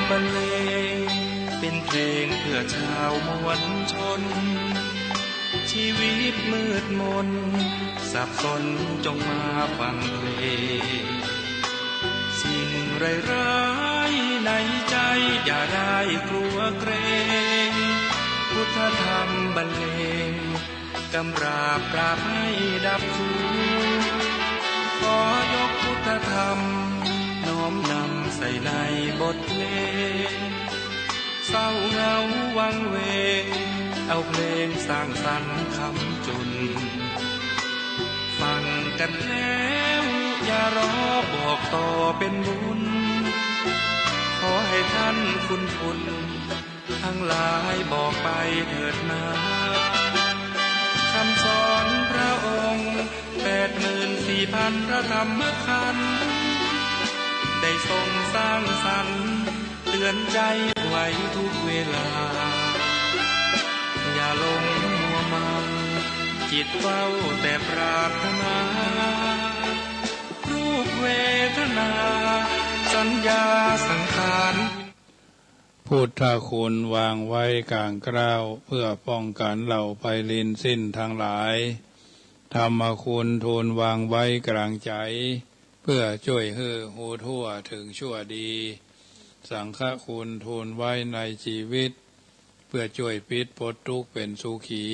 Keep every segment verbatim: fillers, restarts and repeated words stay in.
บรรเลง เป๋นเพลงเปื้อจาวมวลชน ชีวิตมืดมน สับสน จงมาฟังเพลง สิ่งร้ายๆ ในใจ๋อย่าได้กลัวเกรง พุทธธรรมบรรเลง กำราบกราบให้ดับทุกข์ ขอยกพุทธธรรม น้อมนำใส่ในบทเพลง เศร้าเหงาวังเวง เอาเพลงสร้างสรรค์คำจุน ฟังกั๋นแล้วอย่ารอบอกต่อเป๋นบุญ ขอให้ท่านคุณคุณ ทั้งหลายบอกไปเถิดนา คำสอนพระองค์ แปดหมื่นสี่พันพระธรรมขันธ์ ได้ทรงสร้างสรรค์ เตือนใจ๋ไว้ทุกเวลา อย่าหลงมัวเมา จิตเฝ้าแต่ปรารถนา รูปเวทนา สัญญาสังขาร พุทธคุณวางไว้ก๋างเกล้า เปื้อป้องกั๋นเหล่าไปลินสิ้นตังหลาย ธรรมคุณทูลวางไว้ก๋างใจ๋ เปื้อจ้วยหื้อฮู้ทั่วเถิงชั่วดี สังฆคุณทูลไว้ในจีวิต เปื้อจ้วยปิ๊ดป๊ดตุ๊กข์เป๋นสุขี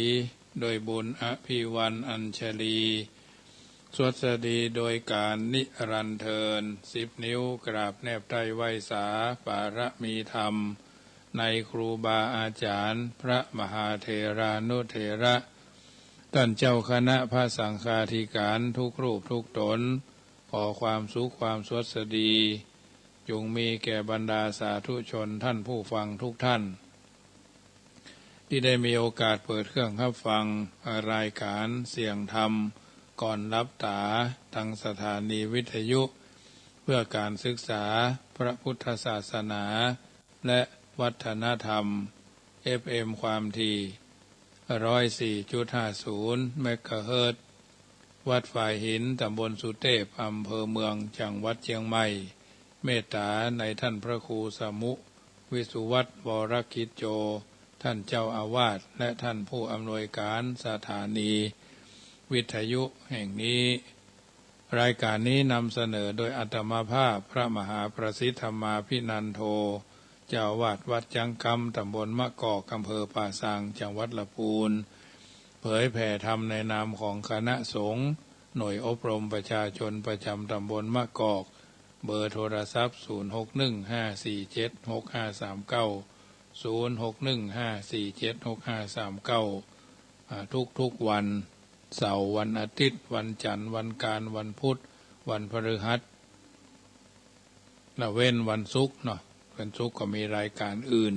โดยบุญอภิวรรณอัญชลี สวัสดีโดยก๋านนิรันดร์เทอญ สิบนิ้วกราบแนบใต้ไหว้สา ปารมีธรรม ในครูบาอาจ๋ารย์ พระมหาเถรานุเถระ ต้านเจ้าคณะพระสังฆาธิก๋านทุกรูปทุกต๋น ขอความสุขความสวัสดี จงมีแก่บรรดาสาธุชนท่านผู้ฟังทุกท่าน ตี้ได้มีโอกาสเปิดเครื่องฮับฟังรายก๋านเสียงธรรมก่อนหลับต๋า ตังสถานีวิทยุเพื่อก๋านศึกษาพระพุทธศาสนาและวัฒนธรรม เอฟเอ็ม ความถี่ ร้อยสี่จุดห้าศูนย์ เมกะเฮิรตซ์ วัดฝายหิน ต๋ำบลสุเตพ อำเภอเมือง จังหวัดเจียงใหม่ เมตต๋าในต้านพระครูสมุห์ วิสุวัฒน์ วรกิจโจ ต้านเจ้าอาวาส และต้านผู้อำนวยก๋านสถานีวิทยุแห่งนี้ รายก๋านนี้นำเสนอโดยอาตมาภาพ พระมหาประสิทธิ์ธรรมาภินันโท เจ้าอาวาสวัดจั๊งกำ ต๋ำบลมะกอก อำเภอป่าซาง จังหวัดละปูน เผยแผ่ธรรมในนามของคณะสงฆ์ หน่วยอบรมประชาชนประจ๋ำต๋ำบลมะกอก เบอร์โทรศัพท์ ศูนย์หกหนึ่งห้าสี่เจ็ดหกห้าสามเก้า ศูนย์หกหนึ่งห้าสี่เจ็ดหกห้าสามเก้า อ่า ทุกๆ วันเสาร์ วันอาทิตย์ วันจันทร์ วันการ วันพุธ วันพฤหัส ละเว้นวันศุกร์เนาะ วันศุกร์ก็มีรายก๋านอื่น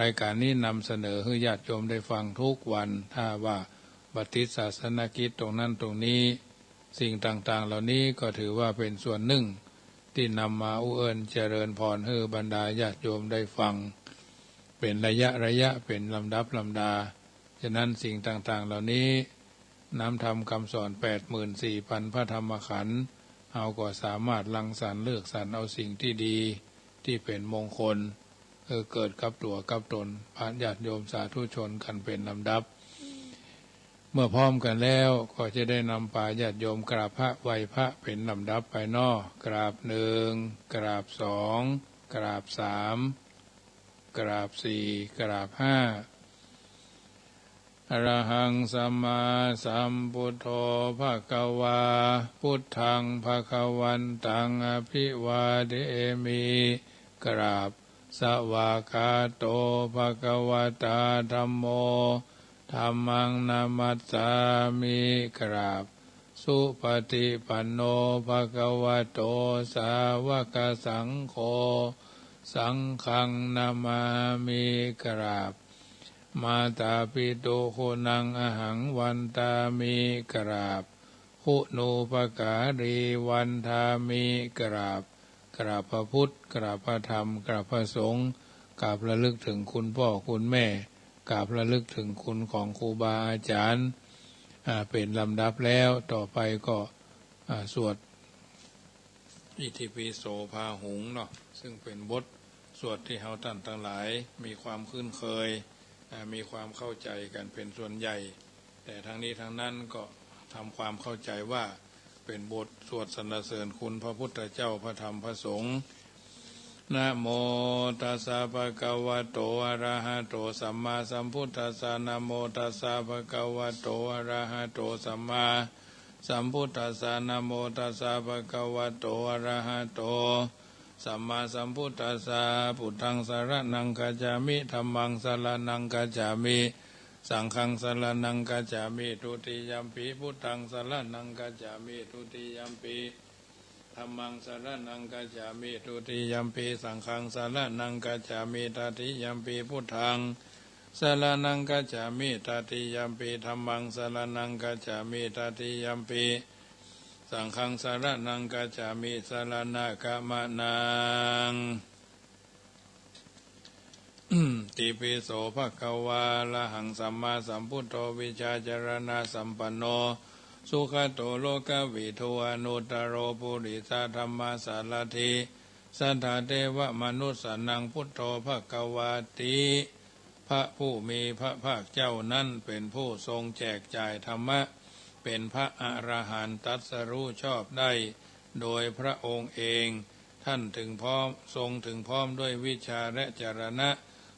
รายก๋านนี้นำเสนอหื้อญาติโยมได้ฟังทุกวัน ถ้าว่าบ่ติดศาสนกิจตรงนั้นตรงนี้ สิ่งต่างๆ เหล่านี้ก็ถือว่าเป๋นส่วนนึ่งตี้นำมาอุเอิญเจริญพรหื้อบรรดาญาติโยมได้ฟัง เป๋นระยะระยะ เป๋นลำดับลำดา ฉะนั้นสิ่งต่างๆ เหล่านี้ น้ำธรรมคำสอนแปดหมื่นสี่พันพระธรรมขันธ์ เฮาก็สามารถรังสรรค์เลือกสรรเอาสิ่งตี้ดี ตี้เป๋นมงคล หื้อเกิดกับตั๋วกับต๋น พระญาติโยมสาธุชนกั๋นเป๋นลำดับ เมื่อพร้อมกั๋นแล้วก็จะได้นำปาญาติโยมกราบพระไหว้พระเป๋นลำดับไปเนาะ กราบหนึ่ง กราบสอง กราบสาม กราบสี่ กราบห้า อะระหังสัมมาสัมพุทโธ ภะคะวา พุทธัง ภะคะวันตัง อะภิวาเทมิ กราบ สวากขาโต ภะคะวะตา ธัมโม ธัมมัง นะมัสสามิ กราบ สุปะฏิปันโน ภะคะวะโต สาวะกะสังโฆ สังฆัง นะมามิ กราบ มาตาปิตุคุณัง อะหัง วันตามิ กราบ คุณูปการี วันทามิ กราบ กราบพระพุทธ กราบพระธรรม กราบพระสงฆ์ กราบระลึกเถิงคุณป้อคุณแม่ กราบระลึกเถิงคุณของครูบาอาจ๋ารย์ อ่า เป๋นลำดับแล้ว ต่อไปก็ อ่า สวด อิติปิโส พาหุง เนาะ ซึ่งเป๋นบท สวดตี้เฮาต้านตังหลายมีความคุ้นเคย อ่า มีความเข้าใจ๋กั๋นเป๋นส่วนใหญ่ แต่ตังนี้ตังนั้นก็ทำความเข้าใจ๋ว่าเป๋นบทสวดสรรเสริญคุณพระพุทธเจ้า พระธรรม พระสงฆ์ นะโมตัสสะ ภะคะวะโต อะระหะโต สัมมาสัมพุทธัสสะ นะโมตัสสะ ภะคะวะโต อะระหะโต สัมมาสัมพุทธัสสะ นะโมตัสสะ ภะคะวะโต อะระหะโต สัมมาสัมพุทธัสสะ พุทธังสะระณังคัจฉามิ ธัมมังสะระณังคัจฉามิ สังฆังสะระณังคัจฉามิ ทุติยัมปิ พุทธังสะระณังคัจฉามิ ทุติยัมปิ ธัมมังสะระณังคัจฉามิ ทุติยัมปิ สังฆังสะระณังคัจฉามิ ตติยัมปิ พุทธังสะระณังคัจฉามิ ตติยัมปิ ธัมมังสะระณังคัจฉามิ ตติยัมปิ สังฆังสะระณังคัจฉามิ สะระณะกะมะนัง ติปิโส ภะคะวา อะระหัง สัมมาสัมพุทโธ วิชชาจารณะสัมปันโน สุขะโต โลกะวิทู อนุตตะโร ปุริสะธัมมะสารถิ สัทธาเตวะมนุสสานัง พุทโธ ภะคะวาติ พระผู้มีพระภาคเจ้านั้นเป๋นผู้ทรงแจกจ่ายธรรมะ เป๋นพระอรหันต์ตรัสรู้ชอบได้โดยพระองค์เอง ท่านถึงพร้อม ทรงถึงพร้อมด้วยวิชชาและจารณะ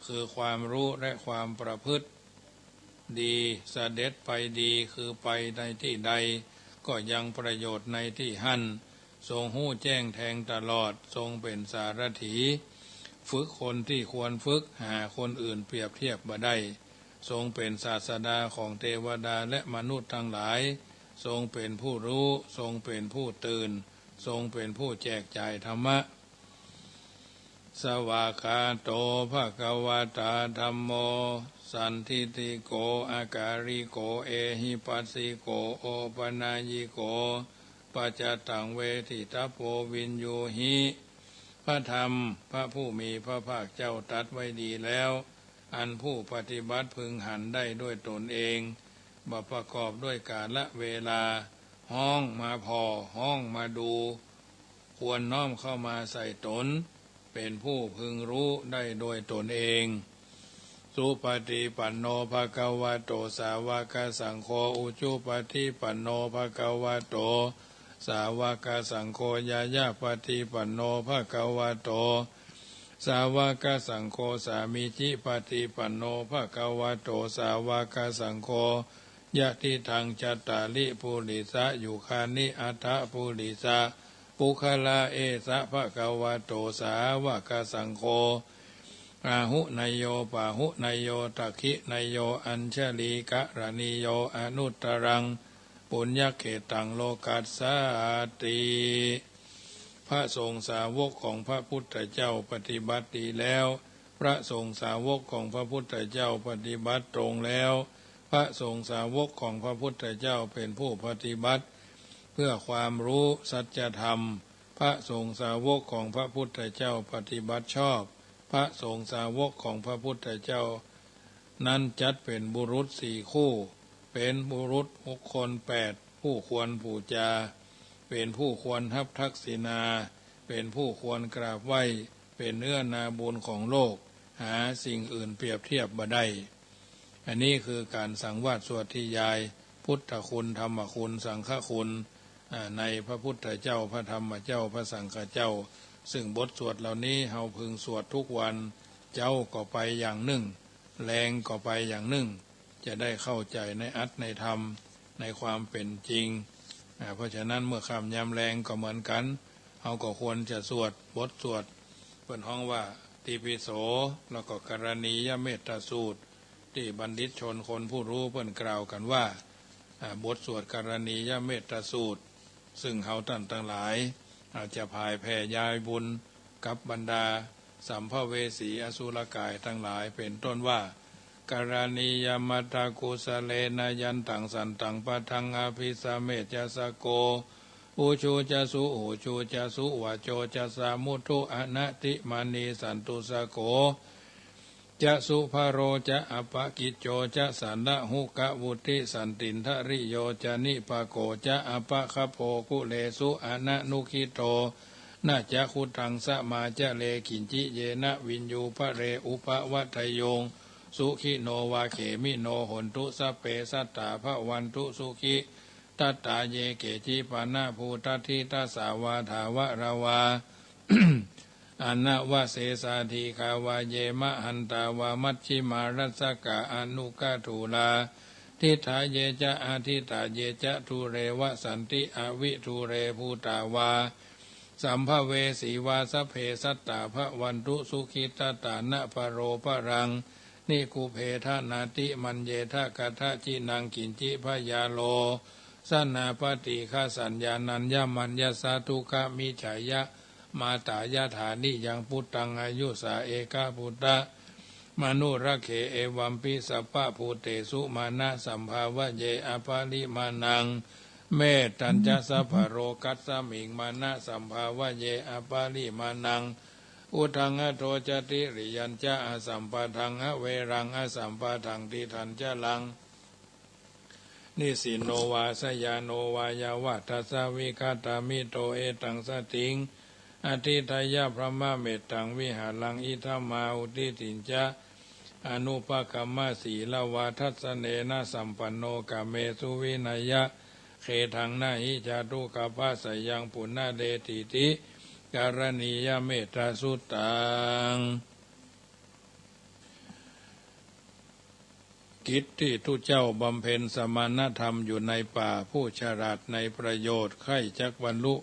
คือความรู้และความประพฤติดี เสด็จไปดี คือไปในตี้ใดก็ยังประโยชน์ในตี้หั้น ทรงฮู้แจ้งแทงตลอด ทรงเป๋นสารถี ฝึกคนตี้ควรฝึก หาคนอื่นเปรียบเทียบบ่ได้ ทรงเป๋นศาสดาของเตวดาและมนุษย์ตังหลาย ทรงเป๋นผู้ฮู้ ทรงเป๋นผู้ตื่น ทรงเป๋นผู้แจกจ่ายธรรมะ สวากขาโต ภะคะวะตา ธัมโม สันทิฏฐิโก อะกาลิโก เอหิปัสสิโก โอปะนัยยิโก ปัจจตัง เวทิตัพโพ วิญญูหิ พระธรรม พระผู้มีพระภาคเจ้าตรัสไว้ดีแล้ว อันผู้ปฏิบัติพึงหันได้ด้วยตนเอง บ่ประกอบด้วยกาละเวลา ฮ้องมาผ่อ ฮ้องมาดู ควรน้อมเข้ามาใส่ตน เป๋นผู้พึงฮู้ได้โดยตนเอง สุปฏิปันโน ภะคะวะโต สาวกสังโฆ อุจุปฏิปันโน ภะคะวะโต สาวกสังโฆ ญาญาปฏิปันโน ภะคะวะโต สาวกสังโฆ สามีจิปฏิปันโน ภะคะวะโต สาวกสังโฆ ยะทิฏฐัง จัตตาริ ปุริสะยุคานิ อัฏฐะ ปุริสะปุคคละ เอสะ ภะคะวะโต สาวกสังโฆ อาหุเนยโย ปาหุเนยโย ทักขิเนยโย อัญชลีกะรณีโย อนุตตรัง ปุญญเขตตัง โลกัสสาติ พระสงฆ์สาวกของพระพุทธเจ้าปฏิบัติดีแล้ว พระสงฆ์สาวกของพระพุทธเจ้าปฏิบัติตรงแล้ว พระสงฆ์สาวกของพระพุทธเจ้าเป๋นผู้ปฏิบัติ เพื่อความฮู้สัจธรรม พระสงฆ์สาวกของพระพุทธเจ้าปฏิบัติชอบ พระสงฆ์สาวกของพระพุทธเจ้านั้นจัดเป๋นบุรุษสี่คู่ เป๋นบุรุษบุคคลแปด ผู้ควรปู๋จา เป๋นผู้ควรฮับทักษิณา เป๋นผู้ควรกราบไหว้ เป๋นเนื้อนาบุญของโลก หาสิ่งอื่นเปรียบเทียบบ่ได้ อันนี้คือก๋านสังวาสสวดนิยาย พุทธคุณ ธรรมคุณ สังฆคุณ อ่า ในพระพุทธเจ้า พระธรรมเจ้า พระสังฆเจ้า ซึ่งบทสวดเหล่านี้เฮาพึงสวดทุกวัน เจ๊าก็ไปอย่างนึ่ง แลงก็ไปอย่างนึ่ง จะได้เข้าใจ๋ในอัตถ์ในธรรม ในความเป๋นจริง อ่า เพราะฉะนั้นเมื่อค่ำยามแลงก็เหมือนกั๋น เฮาก็ควรจะสวดบทสวด เปิ้นฮ้องว่าติปิโส แล้วก็กรณียเมตตสูตร ตี้บัณฑิตชนคนผู้ฮู้เปิ้นกล่าวกั๋นว่า อ่า บทสวดกรณียเมตตสูตร ซึ่งเฮาต้านตังหลาย อาจจะผายแผ่ยายบุญกับบรรดาสัมภเวสีอสุรกายตังหลาย เป๋นต้นว่า กรณียมัตตกุสะเลนะ ยันตังสันตังปัตถัง อภิสะเมยยะสะโก อุชุจะสุ หูชุจะสุ วะโจจะสะมุทุ อนะติมะนีสันตุสะโก จะสุภะโรจะ อัปปะกิจโจจะ สะละหุกะวุติ สันตินทะริโยจะ นิปะโกจะ อัปปะคะโป กุเลสุ อนะนุกิโต นะจะขุตังสมาจาเร กิญจิ เยนะวิญญูปะเร อุปะวัฏฏะโยง สุขิโนวา เขมิโน โหนตุ สัพเพ สัตตา ภะวันตุ สุขิ ทัตตา เย เกจิ ปะนะ ภูตัตถิตัสสะ วา ถาวะระวา อะนะวะเสสา ทีฆา วา เย มะหันตา วา มัชฌิมา รัสสะกะ อะนุกะถูลา ทิฏฐา เย จะ อะทิฏฐา เย จะ ดูเร วะสันติ อะวิดูเร ภูตา วา สัมภเวสี วา สัพเพ สัตตา ภะวันตุ สุขิ ทัตตา นะปะโรปะรัง นิกุเพทะ นาติมัญเยทะ กัตถะจินัง กิญจิ พยาโล สนา ปะติฆะสัญญา นัญญะมัญญะสะ ทุกขะ มิจฉายะ มาตา ยะถา นิยัง ปุตตัง อายุสา เอกะ ปุตตะ มะนุรักเข เอวัมปิ สัพพะภูเตสุ มานะสัมภาวะเย อะปะริมาณัง เมตตัญจะ สัพพะโรกัสสะมิง มานะสัมภาวะเย อะปะริมาณัง อุทธัง อะโธ จะ ติริยัง จะ อะสัมปะทัง อะเวรัง อะสัมปะทัง ติฏฐัญจะรัง นิสสินโน วา สยาโน วา ยะวะทัสสะ วิกะตะมิตโต เอตัง สะถิง อะทิฏฐะยะ บรหมะเมตตัง วิหารัง อิทัมมาหุ ทิฏฐิญจะ อะนุปะกัมมะ สีละวาทัสสะเนนะ สัมปันโน กาเมสุ วินะยะ เขทัง นะหิ จะ ทุกขะ ภัสสะยัง ปุนะเรติ ติกะระณียะ เมตตาสุตตัง กิจตี้ตุ๊เจ้าบำเพ็ญสมณธรรมอยู่ในป่า ผู้ฉลาดในประโยชน์ ใค่จักบรรลุ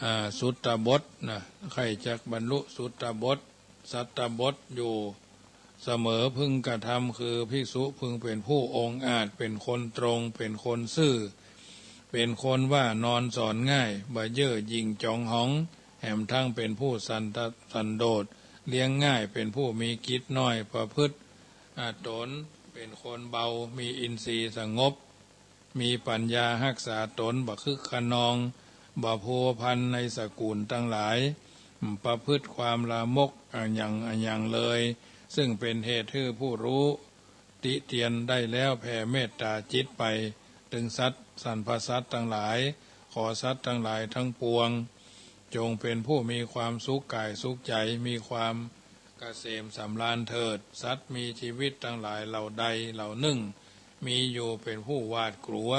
อ่า สุตตบทนะ ใค่จักบรรลุสุตตบท สัตตบทอยู่เสมอ พึงกระทำ คือภิกษุพึงเป็นผู้องอาจ เป็นคนตรง เป็นคนซื่อ เป็นคนว่านอนสอนง่าย บ่เย่อหยิ่งจองหอง แหมทั้งเป็นผู้สันตะ สันโดษ เลี้ยงง่าย เป็นผู้มีกิจน้อย ประพฤติ อ่า ตนเป็นคนเบา มีอินทรีย์สงบ มีปัญญาฮักษาตน บ่คึกคะนอง บ่พัวพันในสกุลตังหลาย ประพฤติความลามกอะหยังอะหยังเลย ซึ่งเป็นเหตุหื้อผู้รู้ ติเตียนได้แล้ว แผ่เมตตาจิตไป ถึงสัตว์สรรพสัตว์ตังหลาย ขอสัตว์ตังหลายทั้งปวง จงเป็นผู้มีความสุขกายสุขใจ มีความเกษมสำราญเถิด สัตว์มีชีวิตตังหลายเหล่าใดเหล่านึ่ง มีอยู่เป็นผู้หวาดกลัว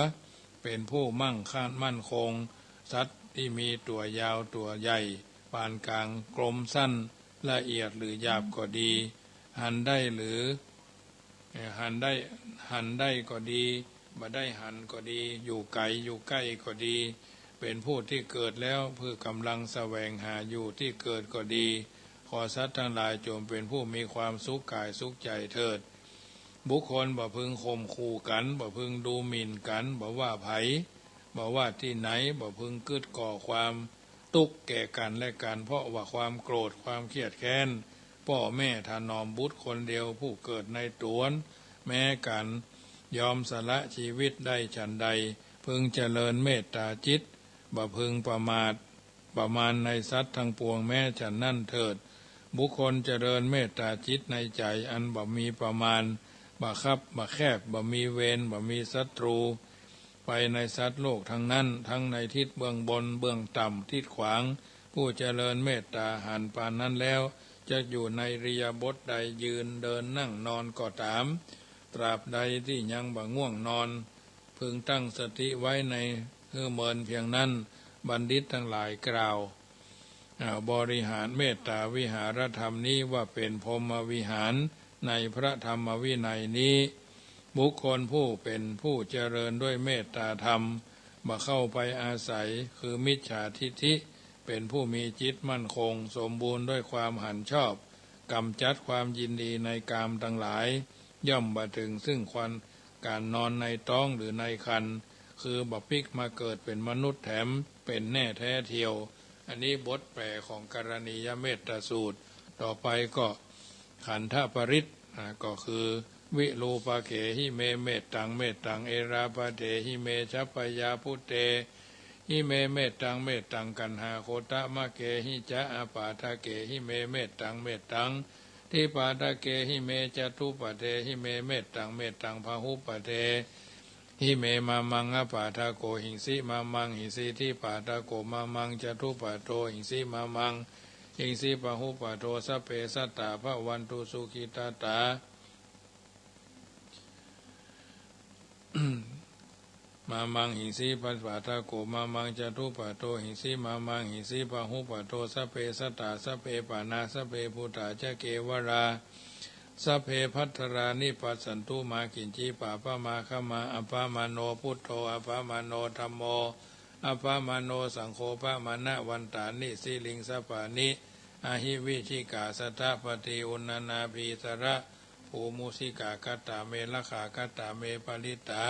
เป็นผู้มั่งคั่งมั่นคง สัตว์ที่มีตั๋วยาวตั๋วใหญ่ ปานกลาง กลมสั้น ละเอียดหรือหยาบก็ดี หันได้หรือ เอ่อ หันได้ หันได้ก็ดี บ่ได้หันก็ดี อยู่ไกลอยู่ใกล้ก็ดี เป็นผู้ที่เกิดแล้วเพื่อกำลังแสวงหาอยู่ที่เกิดก็ดี ขอสัตว์ทั้งหลายจงเป็นผู้มีความสุขกายสุขใจเถิด บุคคลบ่พึงข่มขู่กั๋น บ่พึงดูหมิ่นกั๋น บ่ว่าใผ บ่ว่าตี้ไหน บ่พึงกึ๊ดก่อความตุ๊กข์แก่กั๋นและกั๋น เพราะว่าความโกรธ ความเคียดแค้น ป้อแม่ถนอมบุตรคนเดียวผู้เกิดในต๋วนแม้กั๋น ยอมสละชีวิตได้ฉันใด พึงเจริญเมตตาจิต บ่พึงประมาท ประมาณในสัตว์ทั้งปวงแม้ฉันนั้นเถิด บุคคลเจริญเมตตาจิตในใจอันบ่มีประมาณ บ่คับ บ่แคบ บ่มีเวร บ่มีศัตรู ไปในสัตว์โลกทั้งนั้น ทั้งในทิศเบื้องบน เบื้องต่ำ ทิศขวาง ผู้เจริญเมตตาหันปานนั้นแล้ว จักอยู่ในอิริยาบถใด ยืน เดิน นั่ง นอนก็ต๋าม ตราบใดตี้ยังบ่ง่วงนอน พึงตั้งสติไว้ในหื้อเมินเพียงนั้น บัณฑิตทั้งหลายกล่าว อ่า บริหารเมตตาวิหารธรรมนี้ว่าเป๋นพรหมวิหารในพระธรรมวินัยนี้ บุคคลผู้เป๋นผู้เจริญด้วยเมตตาธรรม บ่เข้าไปอาศัย คือมิจฉาทิฏฐิ เป๋นผู้มีจิตมั่นคง สมบูรณ์ด้วยความหันชอบ กำจัดความยินดีในกามตังหลาย ย่อมบ่เถิงซึ่งความ ก๋านนอนในต๊องหรือในครรภ์ คือบ่ปิ๊กมาเกิดเป๋นมนุษย์แถม เป๋นแน่แท้เทียว อันนี้บทแปลของกรณียเมตตาสูตร ต่อไปก็ขันธปริตร อ่า ก็คือ วิรูปะเขหิเม เมตตัง เมตตัง เอราปะเทหิเม ฉัพพยาปุตเตหิเม เมตตัง เมตตัง กัณหาโคตมะเกหิจะ อาปาทะเกหิเม เมตตัง เมตตัง ทิปาทะเกหิเม จตุปะเทหิเม เมตตัง เมตตัง พาหุปะเท หิเม มามัง อปาทะโก หิงสิ มามัง หิงสิ ทิปาทะโก มามัง จตุปาโท หิงสิ มามัง หิงสิ ปะหุปาโท สัพเพ สัตตา ภะวันตุ สุขิตตา มามัง หิงสิ ปะปาทะโก มามัง จตุปาโท หิงสิ มามัง หิงสิ ปะหุปาโท สัพเพ สัตตา สัพเพ ปานา สัพเพ ภูตา จะ เกวะรา สัพเพ ภัททรานิ ปัสสันตุ มา กิญจิ ปาปะ มา ฆะมา อะปะมาโณ พุทโธ อะปะมาโณ ธัมโม อะปะมาโณ สังโฆ ปะมาณะวันตานิ สิริงสะปานิ อะหิ วิชิกา สะทะ ปะตี อุณณานา ภีสะระ ภู มุสิกา คัตตา เม ละขา คัตตา เม ปะริตตา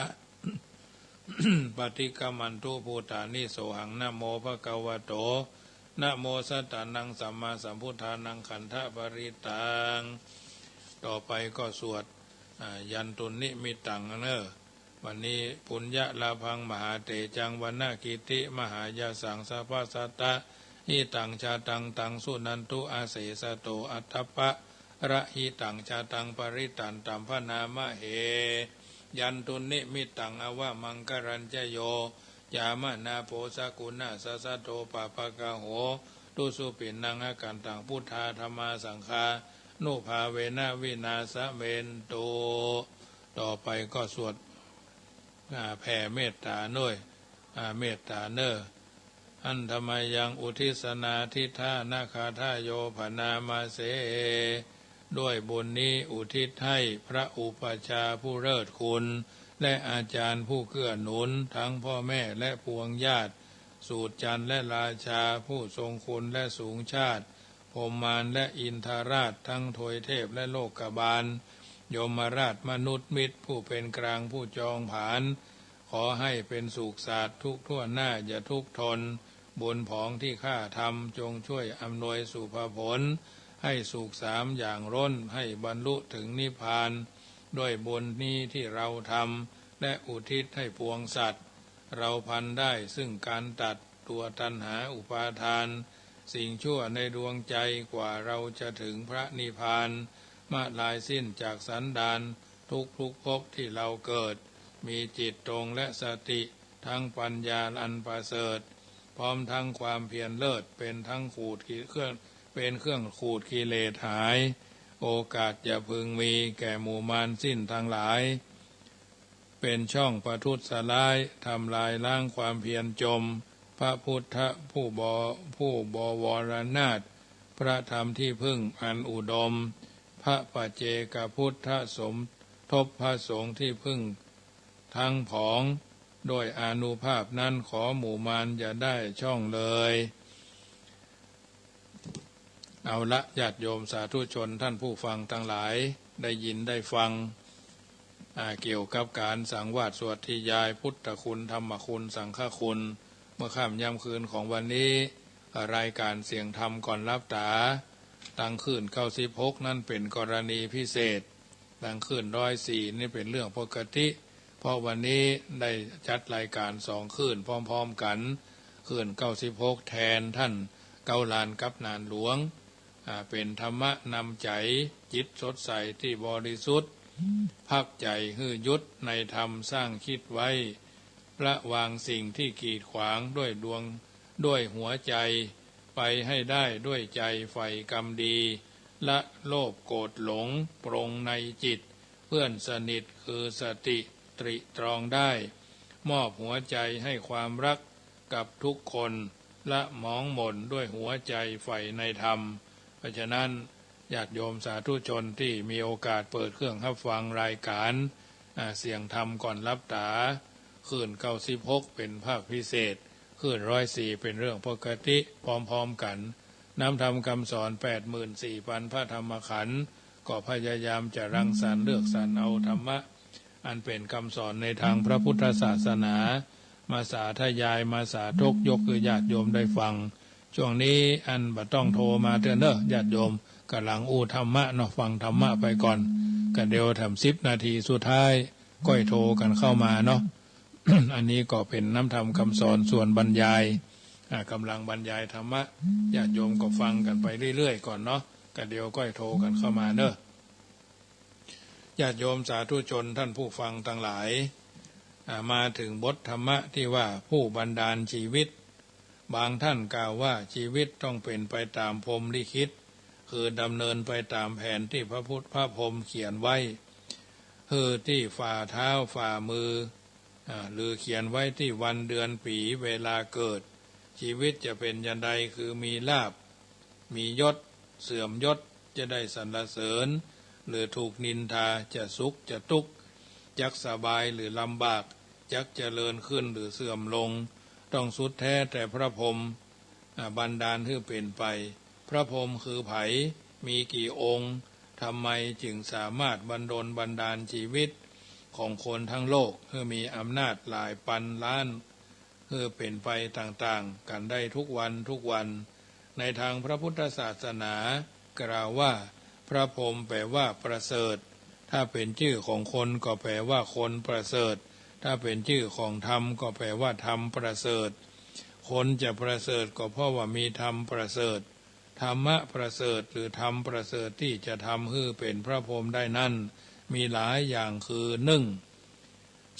ปะติกะมันตุ ภูตานิ โสหัง นะโม ภะคะวะโต นะโม สัตตานัง สัมมาสัมพุทธานัง ขันธะปะริตตัง ต่อไปก็สวด อ่า ยันตุนนิมิตตัง เนอะ วันนี้ ปุญญะลาภัง มหาเตจัง วะนะกิตติมหายะสัง สะพัสสะตะ หิตัง ชาตัง ตัง สุนันตุ อะเสสะโต อัตตะปะระหิตัง ชาตัง ปะริตตันตัม พะนามะเห ยันตุนนิมิตตัง อะวะมังคะลัญจะโย จามานาโผ สะกุณะสะสะโท ปะปะกะโห ตุสุปิณัง อะกันตัง พุทธา ธัมมา สังฆานุภาเวนะ วินาสะเมนตุ ต่อไปก็สวด อ่า แผ่เมตตาด้วย อ่า เมตตาเนอะ หันธะมะยัง อุททิสสะนา ทิฏฐานะคาถาโย พะนามะเส ด้วยบุญนี้อุทิศให้พระอุปัชฌาย์ผู้เลิศคุณ และอาจารย์ผู้เกื้อหนุน ทั้งพ่อแม่และปวงญาติ สูตรจันทร์และราชา ผู้ทรงคุณและสูงชาติ พรหมมารและอินทราช ทั้งทวยเทพและโลกบาล ยมราช มนุษย์มิตร ผู้เป็นกลางผู้จองผาน ขอให้เป็นสุขสัตย์ทุกทั่วหน้า อย่าทุกข์ทน บุญผองที่ข้าทำ จงช่วยอำนวยสุภผล ให้สุขสามอย่างล้น ให้บรรลุถึงนิพพาน ด้วยบุญนี้ที่เราทำ และอุทิศให้ปวงสัตว์ เราพลันได้ซึ่งการตัดตัวตัณหาอุปาทาน สิ่งชั่วในดวงใจ กว่าเราจะถึงพระนิพพาน มะลายสิ้นจากสันดาน ทุกทุกภพที่เราเกิด มีจิตตรงและสติ ทั้งปัญญาอันประเสริฐ พร้อมทั้งความเพียรเลิศ เป็นทั้งขูดกิ เครื่อง เป็นเครื่องขูดกิเลสหาย โอกาสจะพึงมีแก่หมู่มารสิ้นทั้งหลาย เป็นช่องประทุษร้าย ทำลายล้างความเพียรจม พระพุทธผู้บ ผู้บวรนาถ พระธรรมที่พึ่งอันอุดม พระปัจเจกพุทธสมทบ พระสงฆ์ที่พึ่งทั้งผอง ด้วยอานุภาพนั้นขอหมู่มารอย่าได้ช่องเลย เอาละ ญาติโยมสาธุชนท่านผู้ฟังทั้งหลาย ได้ยินได้ฟัง อ่า เกี่ยวกับการสังวาสสวดทยายพุทธคุณ ธรรมคุณ สังฆคุณ เมื่อค่ำยามคืนของวันนี้ รายการเสียงธรรมก่อนหลับต๋า ตางคลื่นเก้าสิบหก นั้นเป็นกรณีพิเศษ ตางคลื่นร้อยสี่ นี่เป็นเรื่องปกติ เพราะวันนี้ได้จัดรายการสองคลื่นพร้อมๆ กั๋น คลื่นเก้าสิบหก แทนท่านเก๊าลานกับหนานหลวง อ่า เป็นธรรมะนำใจ๋ จิตสดใสตี้บริสุทธิ์ พักใจ๋หื้อหยุดในธรรมสร้างคิดไว้ ละวางสิ่งที่กีดขวางด้วยดวง ด้วยหัวใจ๋ไปให้ได้ด้วยใจ๋ใฝ่กรรมดี ละโลภโกรธหลง ปรงในจิตเพื่อนสนิทคือสติ ตริตรองได้ มอบหัวใจ๋ให้ความรักกับทุกคน ละหมองหม่นด้วยหัวใจ๋ใฝ่ในธรรม เพราะฉะนั้น ญาติโยมสาธุชนตี้มีโอกาสเปิดเครื่องฮับฟังรายการ อ่า เสียงธรรมก่อนหลับต๋า คลื่นเก้าสิบหก เป็นภาคพิเศษ คลื่นร้อยสี่ เป็นเรื่องปกติ พร้อมๆ กั๋น น้ำธรรมคำสอน แปดหมื่นสี่พันพระธรรมขันธ์ ก็พยายามจะรังสรรค์เลือกสรรเอาธรรมะ อันเป็นคำสอนในทางพระพุทธศาสนา มาสาธยาย มาสาธกยกหื้อญาติโยมได้ฟัง ช่วงนี้อันบ่ต้องโทรมาเตื้อเน้อ ญาติโยมก่ำลังอู้ธรรมะเนาะ ฟังธรรมะไปก่อน ก็เดี๋ยวแถมสิบนาทีสุดท้าย ก้อยโทรกั๋นเข้ามาเนาะ อันนี้ก็เป็นน้ำธรรมคำสอนส่วนบรรยาย อ่า ก่ำลังบรรยายธรรมะ ญาติโยมก็ฟังกั๋นไปเรื่อยๆ ก่อนเนาะ ก็เดี๋ยวก้อยโทรกั๋นเข้ามาเน้อ ญาติโยมสาธุชนท่านผู้ฟังทั้งหลาย อ่า มาเถิงบทธรรมะตี้ว่าผู้บันดาลจีวิต บางท่านกล่าวว่าจีวิตต้องเป๋นไปต๋ามพรหมลิขิต คือดำเนินไปต๋ามแผนตี้พระพุทธ พระพรหมเขียนไว้ หื้อตี้ฝ่าเท้าฝ่ามือ อ่า หรือเขียนไว้ตี้วันเดือนปี๋เวลาเกิด จีวิตจะเป๋นจาใด คือมีลาภ มียศ เสื่อมยศ จะได้สรรเสริญ หรือถูกนินทา จะสุข จะตุ๊กข์ จักสบายหรือลำบาก จักเจริญขึ้นหรือเสื่อมลง ต้องสุดแท้แต่พระพรหม อ่า บันดาลหื้อเป๋นไป พระพรหมคือใผ มีกี่องค์ ทำไมจึงสามารถบันดลบันดาลจีวิตของคนทั้งโลก หื้อมีอำนาจหลายปันล้าน หื้อเป๋นไปต่างๆ กั๋นได้ทุกวันทุกวัน ในทางพระพุทธศาสนา กล่าวว่า พระพรหมแปลว่าประเสริฐ ถ้าเป๋นจื้อของคนก็แปลว่าคนประเสริฐ ถ้าเป๋นจื้อของธรรมก็แปลว่าธรรมประเสริฐ คนจะประเสริฐก็เพราะว่ามีธรรมประเสริฐ ธรรมะประเสริฐหรือธรรมประเสริฐตี้จะทำหื้อเป๋นพระพรหมได้นั้น มีหลายอย่างคือ นึ่ง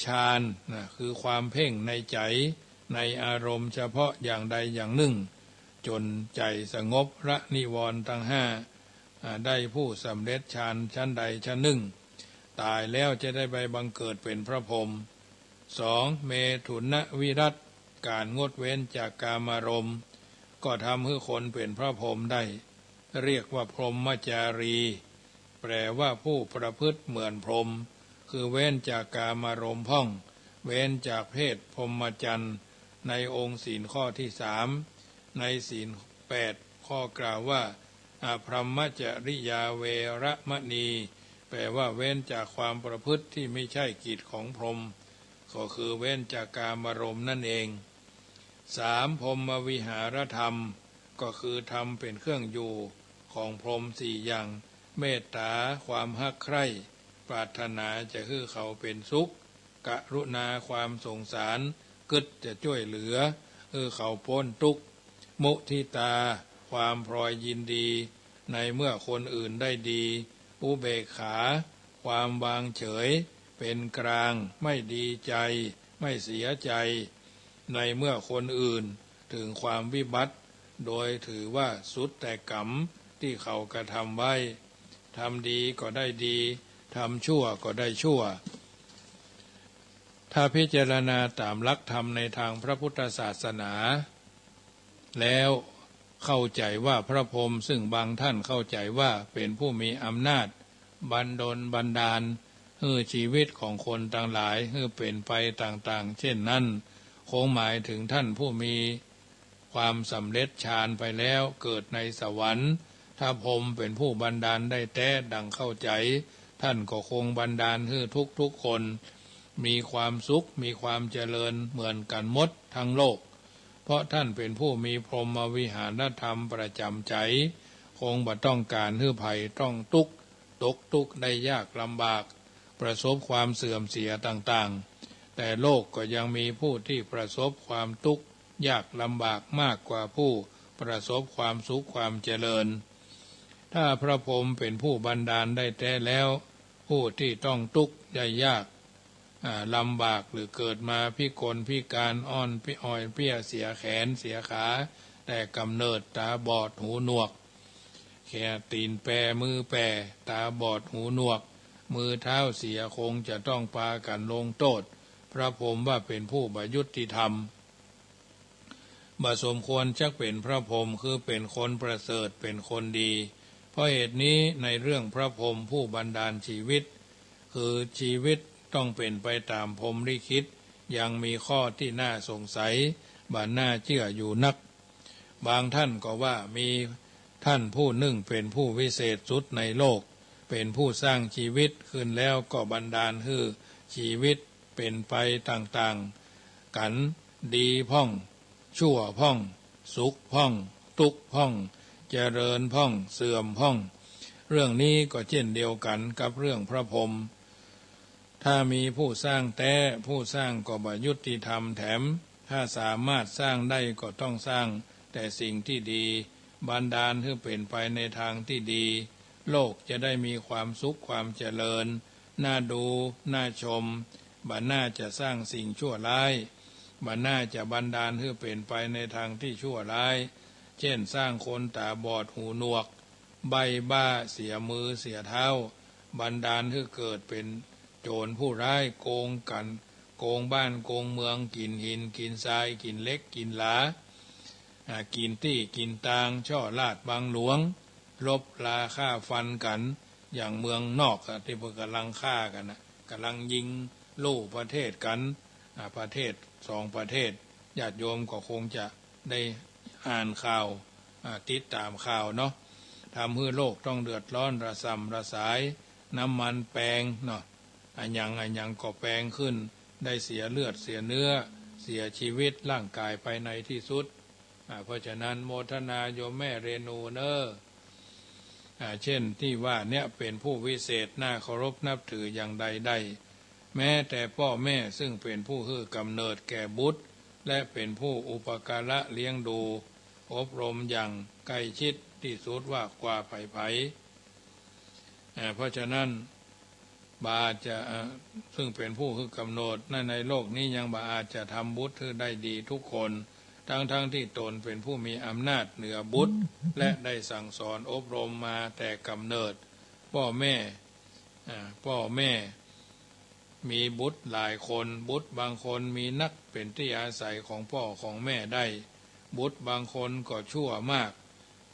ฌานนะ คือความเพ่งในใจ๋ ในอารมณ์เฉพาะอย่างใดอย่างนึ่ง จ๋นใจ๋สงบละนิวรณ์ตังห้า อ่า ได้ผู้สำเร็จฌานชั้นใดชั้นนึ่ง ต๋ายแล้วจะได้ไปบังเกิดเป๋นพระพรหม สอง เมถุนวิรัต ก๋านงดเว้นจากกามารมณ์ ก็ทำหื้อคนเป๋นพระพรหมได้ เรียกว่าพรหมจารี แปลว่าผู้ประพฤติเหมือนพรหม คือเว้นจากกามารมณ์พ่อง เว้นจากเพศพรหมจรรย์ ในองค์ศีลข้อตี้สาม ในศีลแปดข้อกล่าวว่า อพรหมจริยาเวระมณี แปลว่าเว้นจากความประพฤติตี้ไม่ใจ้กิจของพรหม ก็คือเว้นจากกามารมณ์นั่นเอง สาม พรหมวิหารธรรม ก็คือธรรมเป๋นเครื่องอยู่ของพรหมสี่อย่าง เมตต๋า ความฮักใคร่ ปรารถนาจะหื้อเขาเป๋นสุข กรุณา ความสงสาร กึ๊ดจะจ้วยเหลือ หื้อเขาป๊นตุ๊กข์ มุทิตา ความพลอยยินดี ในเมื่อคนอื่นได้ดี อุเบกขา ความวางเฉย เป๋นกลาง ไม่ดีใจ๋ ไม่เสียใจ๋ ในเมื่อคนอื่นเถิงความวิบัติ โดยถือว่าสุดแต่กรรมตี้เขากระทำไว้ ทำดีก็ได้ดี ทำชั่วก็ได้ชั่ว ถ้าพิจารณาต๋ามหลักธรรมในทางพระพุทธศาสนาแล้ว เข้าใจ๋ว่าพระพรหม ซึ่งบางท่านเข้าใจ๋ว่าเป๋นผู้มีอำนาจบันดลบันดาลหื้อจีวิตของคนตังหลายหื้อเป๋นไปต่างๆ เช่นนั้น คงหมายเถิงท่านผู้มีความสำเร็จฌานไปแล้วเกิดในสวรรค์ ถ้าพรหมเป๋นผู้บันดาลได้แต๊ดังเข้าใจ๋ ท่านก็คงบันดาลหื้อทุกๆ คนมีความสุข มีความเจริญเหมือนกั๋นหมดทั้งโลก เพราะท่านเป๋นผู้มีพรหมวิหารธรรมประจ๋ำใจ๋ คงบ่ต้องก๋านหื้อใผต้องตุ๊กข์ ตกตุ๊กข์ได้ยากลำบาก ประสบความเสื่อมเสียต่างๆ แต่โลกก็ยังมีผู้ตี้ประสบความตุ๊กข์ยากลำบากมากกว่าผู้ประสบความสุขความเจริญ ถ้าพระพรหมเป๋นผู้บันดาลได้แต๊แล้ว ผู้ตี้ต้องตุ๊กข์ได้ยาก อ่า ลำบากหรือเกิดมาพิกลพิการอ่อนเปี้ย อ่อนเปี้ย เสียแขนเสียขาแต่ก๋ำเนิด ต๋าบอดหูหนวก แขนตี๋นแปร มือแปร ต๋าบอดหูหนวก มือเท้าเสีย คงจะต้องปากั๋นลงโต้ษ พระพรหมว่าเป๋นผู้บ่ยุติธรรม บ่สมควรจักเป๋นพระพรหม คือเป๋นคนประเสริฐ เป๋นคนดี เพราะเหตุนี้ในเรื่องพระพรหมผู้บันดาลจีวิต คือจีวิตต้องเป๋นไปต๋ามพรหมลิขิต ยังมีข้อตี้น่าสงสัย บ่น่าเจื้ออยู่นัก บางท่านก็ว่ามีท่านผู้นึ่งเป๋นผู้วิเศษสุดในโลก เป๋นผู้สร้างจีวิตขึ้นแล้วก็บันดาลหื้อจีวิตเป๋นไปต่างๆ กั๋น ดีพ่อง ชั่วพ่อง สุขพ่อง ตุ๊กข์พ่อง เจริญพ่อง เสื่อมพ่อง เรื่องนี้ก็เจ้นเดียวกั๋นกับเรื่องพระพรหม ถ้ามีผู้สร้างแต๊ ผู้สร้างก็บ่ยุติธรรมแถม ถ้าสามารถสร้างได้ก็ต้องสร้างแต่สิ่งตี้ดี บันดาลหื้อเป๋นไปในตางตี้ดี โลกจะได้มีความสุขความเจริญ น่าดู น่าชม บ่น่าจะสร้างสิ่งชั่วร้าย บ่น่าจะบันดาลหื้อเป๋นไปในตางตี้ชั่วร้าย เจ้นสร้างคนต๋าบอดหูหนวก ใบ้บ้า เสียมือเสียเท้า บันดาลหื้อเกิดเป๋นโจ๋รผู้ร้าย โกงกั๋น โกงบ้านโกงเมือง กิ๋นหินกิ๋นทราย กิ๋นเหล็กกิ๋นหลา อ่า กิ๋นตี้กิ๋นตาง ช่อราชบังหลวง รบราฆ่าฟันกั๋น อย่างเมืองนอกอะ ตี้เปิ้นก่ำลังฆ่ากั๋นนะ ก่ำลังยิงลู่ประเทศกั๋น อ่า ประเทศสองประเทศ ญาติโยมก็คงจะได้อ่านข่าว อ่า ติดต๋ามข่าวเนาะ ทำหื้อโลกต้องเดือดร้อนระส่ำระสาย น้ำมันแปงเนาะ อะหยังอะหยังก็แปงขึ้น ได้เสียเลือดเสียเนื้อ เสียชีวิตร่างกายไปในที่สุด อ่า เพราะฉะนั้นโมทนาโยมแม่เรนูเน่อ อ่า เจ้นตี้ว่าเนี่ยเป๋นผู้วิเศษน่าเคารพนับถืออย่างใดได้ แม้แต่ป้อแม่ซึ่งเป๋นผู้หื้อกำเนิดแก่บุตร และเป๋นผู้อุปการะเลี้ยงดู อบรมอย่างใกล้ชิดตี้สุดว่ากว่าใผๆ อ่า เพราะฉะนั้น บ่อาจจะ อ่า ซึ่งเป๋นผู้หื้อกำเนิดใน ในโลกนี้ยังบ่อาจจะทำบุตรหื้อได้ดีทุกคน ทั้งๆ ตี้ต๋นเป๋นผู้มีอำนาจเหนือบุตร และได้สั่งสอนอบรมมาแต่กำเนิด ป้อแม่ อ่า ป้อแม่ มีบุตรหลายคน บุตรบางคนมีนักเป๋นตี้อาศัยของป้อของแม่ได้ บุตรบางคนก็ชั่วมาก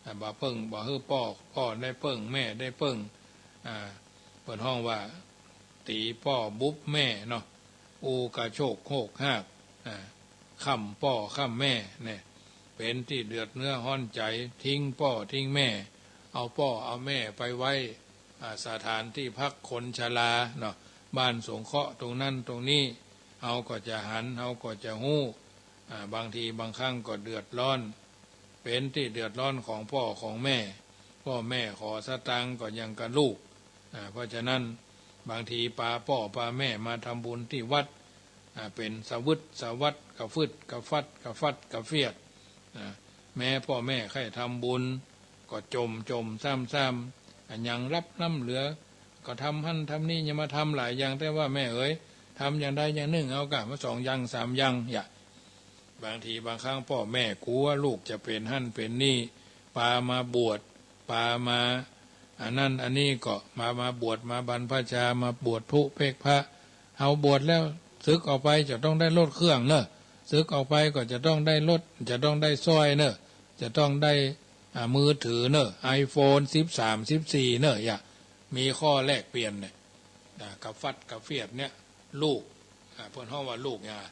อ่า บ่เปิ้ง บ่หื้อป้อ ป้อได้เปิ้ง แม่ได้เปิ้ง อ่า เปิ้นฮ้องว่า ตี๋ป้อบุบแม่เนาะ อู้กระโชกโฮกฮาก อ่า ค่ำป้อค่ำแม่เนี่ย เป๋นตี้เดือดเนื้อฮ้อนใจ๋ ทิ้งป้อทิ้งแม่ เอาป้อเอาแม่ไปไว้ อ่า สถานตี้พักคนชราเนาะ บ้านสงเคราะห์ตรงนั้นตรงนี้ เฮาก็จะหัน เฮาก็จะฮู้ อ่า บางทีบางครั้งก็เดือดร้อน เป๋นตี้เดือดร้อนของป้อของแม่ ป้อแม่ขอสตางค์ก็ยังกะลูก อ่า เพราะฉะนั้นบางทีปาป้อปาแม่มาทำบุญตี้วัด อ่า เป๋นสวึดสวัด กระฟึดกระฟัด กระฟัดกระเฟียด อ่า แม้ป้อแม่ใค่ทำบุญ ก็จ่มจ่มซ้ำซ้ำ อะหยังลับล้ำเหลือ ก็ทำหั้นทำนี่ อย่ามาทำหลายอย่าง แต่ว่าแม่เอ๋ย ทำอย่างใดอย่างนึ่งเอากะ มาสองอย่างสามอย่าง อย่า บางทีบางครั้งป้อแม่กั๋วลูกจะเป๋นหั้นเป๋นนี่ ปามาบวช ปามา อันนั้นอันนี้ก็มา มาบวช มาบรรพชา มาบวชพลุเพ็กพระ เฮาบวชแล้ว สึกออกไปจะต้องได้รถเครื่องเน่อ สึกออกไปก็จะต้องได้รถ จะต้องได้สร้อยเน่อ จะต้องได้ อ่า มือถือเน่อ ไอโฟนสิบสาม สิบสี่เน่อ อย่า มีข้อแลกเปลี่ยนเนี่ย อ่า กระฟัดกระเฟียดเนี่ย ลูก อ่า เปิ้นฮ้องว่าลูกหยัง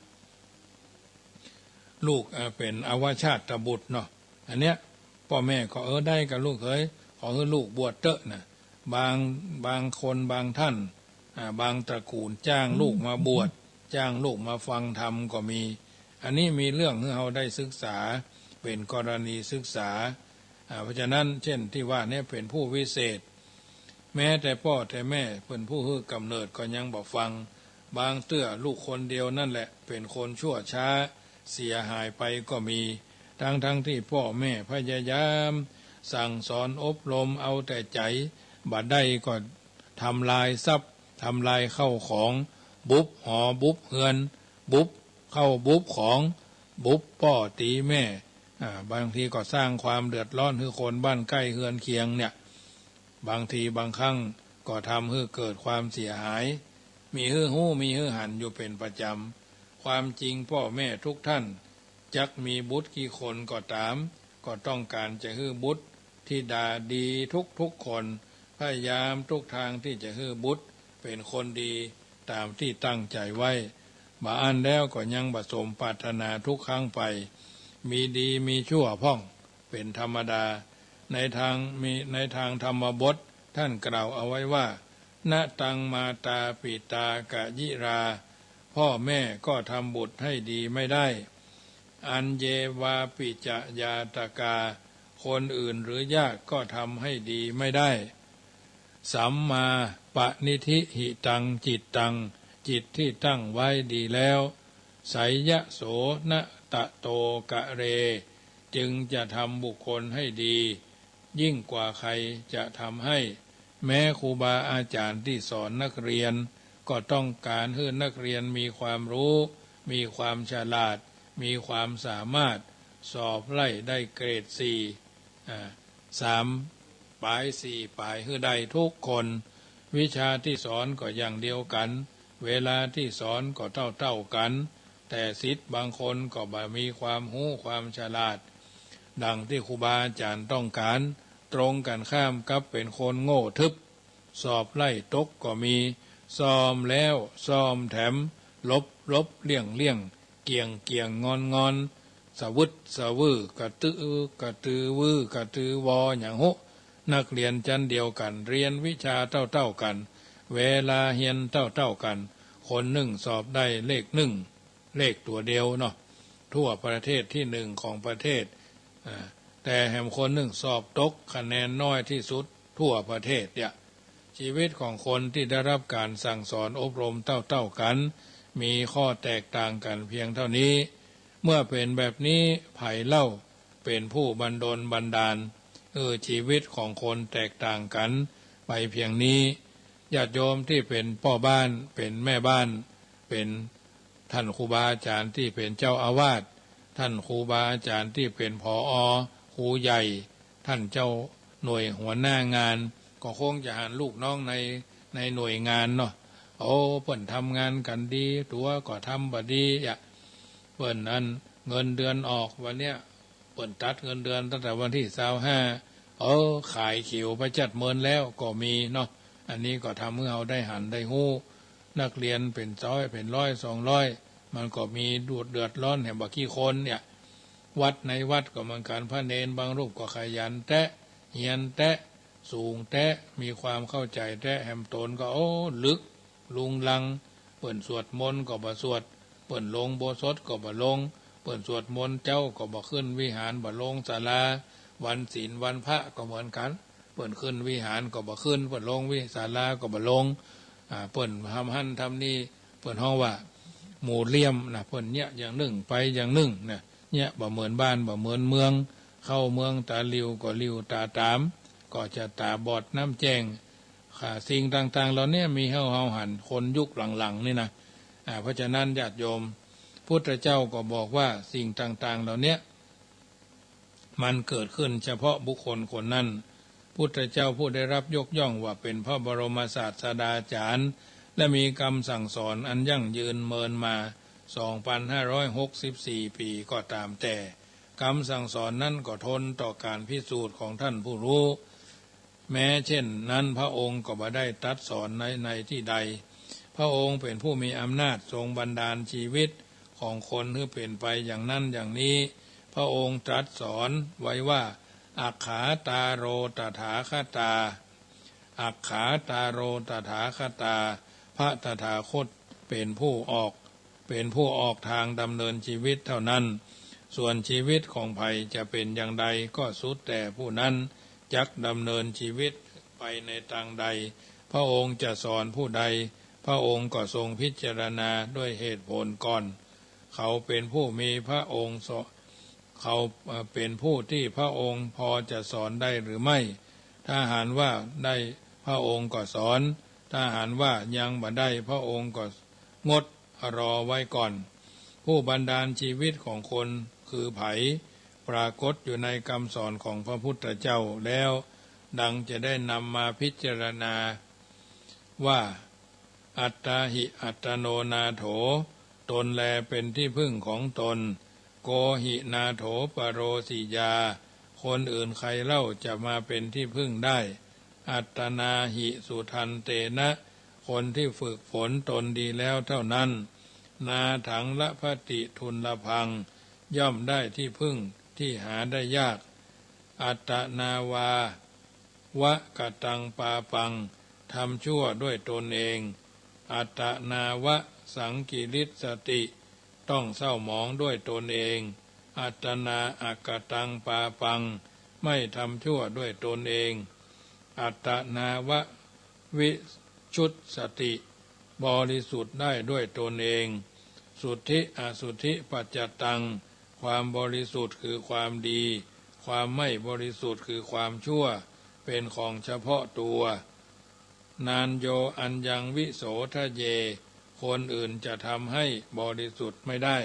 ลูก อ่า เป๋นอวชาตบุตรเนาะ อันเนี้ย ป้อแม่ก็ เออ ได้กะลูกเอ๋ย ขอหื้อลูกบวชเต๊อะนะ บาง บางคนบางท่าน อ่า บางตระกูลจ้างลูกมาบวช จ้างลูกมาฟังธรรมก็มี อันนี้มีเรื่องหื้อเฮาได้ศึกษา เป๋นกรณีศึกษา อ่า เพราะฉะนั้น เจ้นตี้ว่าเนี่ยเป๋นผู้วิเศษ แม้แต่ป้อแต่แม่เปิ้นผู้หื้อกำเนิดก็ยังบ่ฟัง บางเตื้อลูกคนเดียวนั่นแหละเป๋นคนชั่วช้า เสียหายไปก็มี ทั้งๆ ตี้ป้อแม่พยายามสั่งสอนอบรมเอาแต่ใจ๋ บ่ได้ก็ทำลายทรัพย์ ทำลายข้าวของ บุบหอบุบเฮือน บุบข้าวบุบของ บุบป้อตี๋แม่ อ่า บางทีก็สร้างความเดือดร้อนหื้อคนบ้านใก้เฮือนเคียงเนี่ย บางทีบางครั้งก็ทำหื้อเกิดความเสียหาย มีหื้อฮู้ มีหื้อหันอยู่เป๋นประจ๋ำ ความจริงป้อแม่ทุกท่าน จักมีบุตรกี่คนก็ต๋าม ก็ต้องก๋านจะหื้อบุตรธิดาดีทุกๆ คน พยายามทุกตางตี้จะหื้อบุตรเป๋นคนดีต๋ามตี้ตั้งใจ๋ไว้ บ่อั้นแล้วก็ยังบ่สมปรารถนาทุกครั้งไป มีดีมีชั่วพ่อง เป๋นธรรมดา ในตาง มี ในตางธรรมบท ท่านกล่าวเอาไว้ว่า นะตังมาตาปิตากะยิรา พ่อแม่ก็ทำบุตรให้ดีไม่ได้ อัญเยวาปิจะญาตกา คนอื่นหรือญาติก็ทำให้ดีไม่ได้ สัมมาปะนิธิหิตังจิตตัง จิตที่ตั้งไว้ดีแล้ว ไสยโสนะตะโตกะเร จึงจะทำบุคคลให้ดี ยิ่งกว่าใครจะทำให้ แม้ครูบาอาจ๋ารย์ตี้สอนนักเรียน ก็ต้องก๋านหื้อนักเรียนมีความฮู้ มีความฉลาด มีความสามารถ สอบไล่ได้เกรดสี่ อ่า สามปาย สี่ปาย หื้อได้กู้คน วิชาตี้สอนก็อย่างเดียวกั๋น เวลาตี้สอนก็เต้าๆ กั๋น แต่ศิษย์บางคนก็บ่มีความฮู้ความฉลาด ดังตี้ครูบาอาจ๋ารย์ต้องก๋าน ตรงกั๋นข้ามกลับเป๋นคนโง่ทึบ สอบไล่ตกก็มี ซ่อมแล้วซ่อมแถม หลบหลบเลี่ยงเลี่ยง เกี่ยงเกี่ยงงอนงอน สะวึดสะวื้อ กระตื้อกระตือวื้อกระตือวอหยังฮู้ นักเรียนจั้นเดียวกั๋น เฮียนวิชาเต้าๆ กั๋น เวลาเฮียนเต้าๆ กั๋น คนนึ่งสอบได้เลขนึ่ง เลขตั๋วเดียวเนาะ ทั่วประเทศตี้นึ่งของประเทศ อ่า แต่แหมคนนึ่งสอบตกคะแนนน้อยตี้สุดทั่วประเทศเนี่ย ชีวิตของคนตี้ได้ฮับก๋านสั่งสอนอบรมเต้าๆ กั๋น มีข้อแตกต่างกั๋นเพียงเต้านี้ เมื่อเป๋นแบบนี้ ใผเล่าเป๋นผู้บันดลบันดาล หื้อชีวิตของคนแตกต่างกั๋นไปเพียงนี้ ญาติโยมตี้เป๋นป้อบ้าน เป๋นแม่บ้าน เป๋น ท่านครูบาอาจ๋ารย์ตี้เป๋นเจ้าอาวาส ท่านครูบาอาจ๋ารย์ตี้เป๋น ผอ. ครูใหญ่ ท่านเจ้าหน่วยหัวหน้างาน ก็คงจะหันลูกน้องใน ในหน่วยงานเนาะ โอ้ เปิ้นทำงานกั๋นดี ตั๋วก็ทำบ่ดีอะ เปิ้นอันเงินเดือนออกวันเนี้ย เปิ้นตัดเงินเดือนตั้งแต่วันตี้ซาวห้า เออ ขายขิวไปจัดเมินแล้วก็มีเนาะ อันนี้ก็ทำหื้อเฮาได้หันได้ฮู้ นักเรียนเป๋นซ้อยเป๋นร้อยสองร้อย มันก็มีเดือดร้อนแหมบ่กี่คนเนี่ย วัดในวัดก็เหมือนกั๋น พระเณรบางรูปก็ขยันแต๊ เฮียนแต๊ สูงแต๊ มีความเข้าใจ๋แต๊ แหมต๋นก็ โอ้ ลึก ลุงลัง เปิ้นสวดมนต์ก็บ่สวด เปิ้นลงอุโบสถก็บ่ลง เปิ้นสวดมนต์เจ๊าก็บ่ขึ้นวิหาร บ่ลงศาลา วันศีลวันพระก็เหมือนกั๋น เปิ้นขึ้นวิหารก็บ่ขึ้น เปิ้นลงวิ ศาลาก็บ่ลง อ่า เปิ้นทำหั้นทำนี่ เปิ้นฮ้องว่าหมู่เหลี่ยมนะ เปิ้นเยียะอย่างนึ่งไปอย่างนึ่งนะ เยียะบ่เหมือนบ้านบ่เหมือนเมือง เข้าเมืองตาหลิ่วก็หลิ่วต๋าต๋าม ก็จะต๋าบอดน้ำแจ้ง ค่ะ สิ่งต่างๆ เหล่านี้มีหื้อเฮาหันคนยุคหลังๆ นี่นะ อ่า เพราะฉะนั้นญาติโยม พุทธเจ้าก็บอกว่าสิ่งต่างๆ เหล่านี้มันเกิดขึ้นเฉพาะบุคคลคนนั้น พุทธเจ้าผู้ได้รับยกย่องว่าเป็นพระบรมศาสดาจารย์ และมีกำสั่งสอนอันยั่งยืนเมินมา สองพันห้าร้อยหกสิบสี่ ปีก็ต๋ามแต่ กำสั่งสอนนั้นก็ทนต่อก๋านพิสูจน์ของท่านผู้ฮู้ แม้เช่นนั้นพระองค์ก็บ่ได้ตรัสสอนใน ในตี้ใด พระองค์เป็นผู้มีอำนาจทรงบันดาลชีวิตของคนหื้อเป๋นไปอย่างนั้นอย่างนี้ พระองค์ตรัสสอนไว้ว่า อักขาตาโร ตถาคตา อักขาตาโร ตถาคตา พระตถาคตเป็นผู้ออก เป็นผู้ออกทางดำเนินชีวิตเท่านั้น ส่วนชีวิตของใผจะเป็นอย่างใดก็สุดแต่ผู้นั้นจักดำเนินชีวิตไปในตางใด พระองค์จะสอนผู้ใด พระองค์ก็ทรงพิจารณาด้วยเหตุผลก่อน เขาเป็นผู้มีพระองค์ส เขา เอ่อ เป็นผู้ที่พระองค์พอจะสอนได้หรือไม่ ถ้าหากว่าได้พระองค์ก็สอน ถ้าหากว่ายังบ่ได้พระองค์ก็งดรอไว้ก่อน ผู้บันดาลชีวิตของคนคือใผ ปรากฏอยู่ในกำสอนของพระพุทธเจ้าแล้ว ดังจะได้นำมาพิจารณาว่า อัตตาหิอัตโนนาโถ ตนแลเป็นที่พึ่งของตน โกหินาโถปโรสิยา คนอื่นใครเล่าจะมาเป็นที่พึ่งได้ อัตตนาหิสุทันเตนะ คนที่ฝึกฝนตนดีแล้วเท่านั้น นาถังละพติทุลพัง ย่อมได้ที่พึ่งที่หาได้ยาก อัตตนาวา วะกะตังปาปัง ทำชั่วด้วยตนเอง อัตตนาวะสังกิริสสติ ต้องเศร้าหมองด้วยตนเอง อัตตนาอกะตังปาปัง ไม่ทำชั่วด้วยตนเอง อัตตนาวะวิชุตสติ บริสุทธิ์ได้ด้วยตนเอง สุทธิอสุทธิปัจจตัง ความบริสุทธิ์คือความดี ความไม่บริสุทธิ์คือความชั่ว เป็นของเฉพาะตัว นัญโญ อัญญัง วิโสทะเย คนอื่นจะทำให้บริสุทธิ์ไม่ได้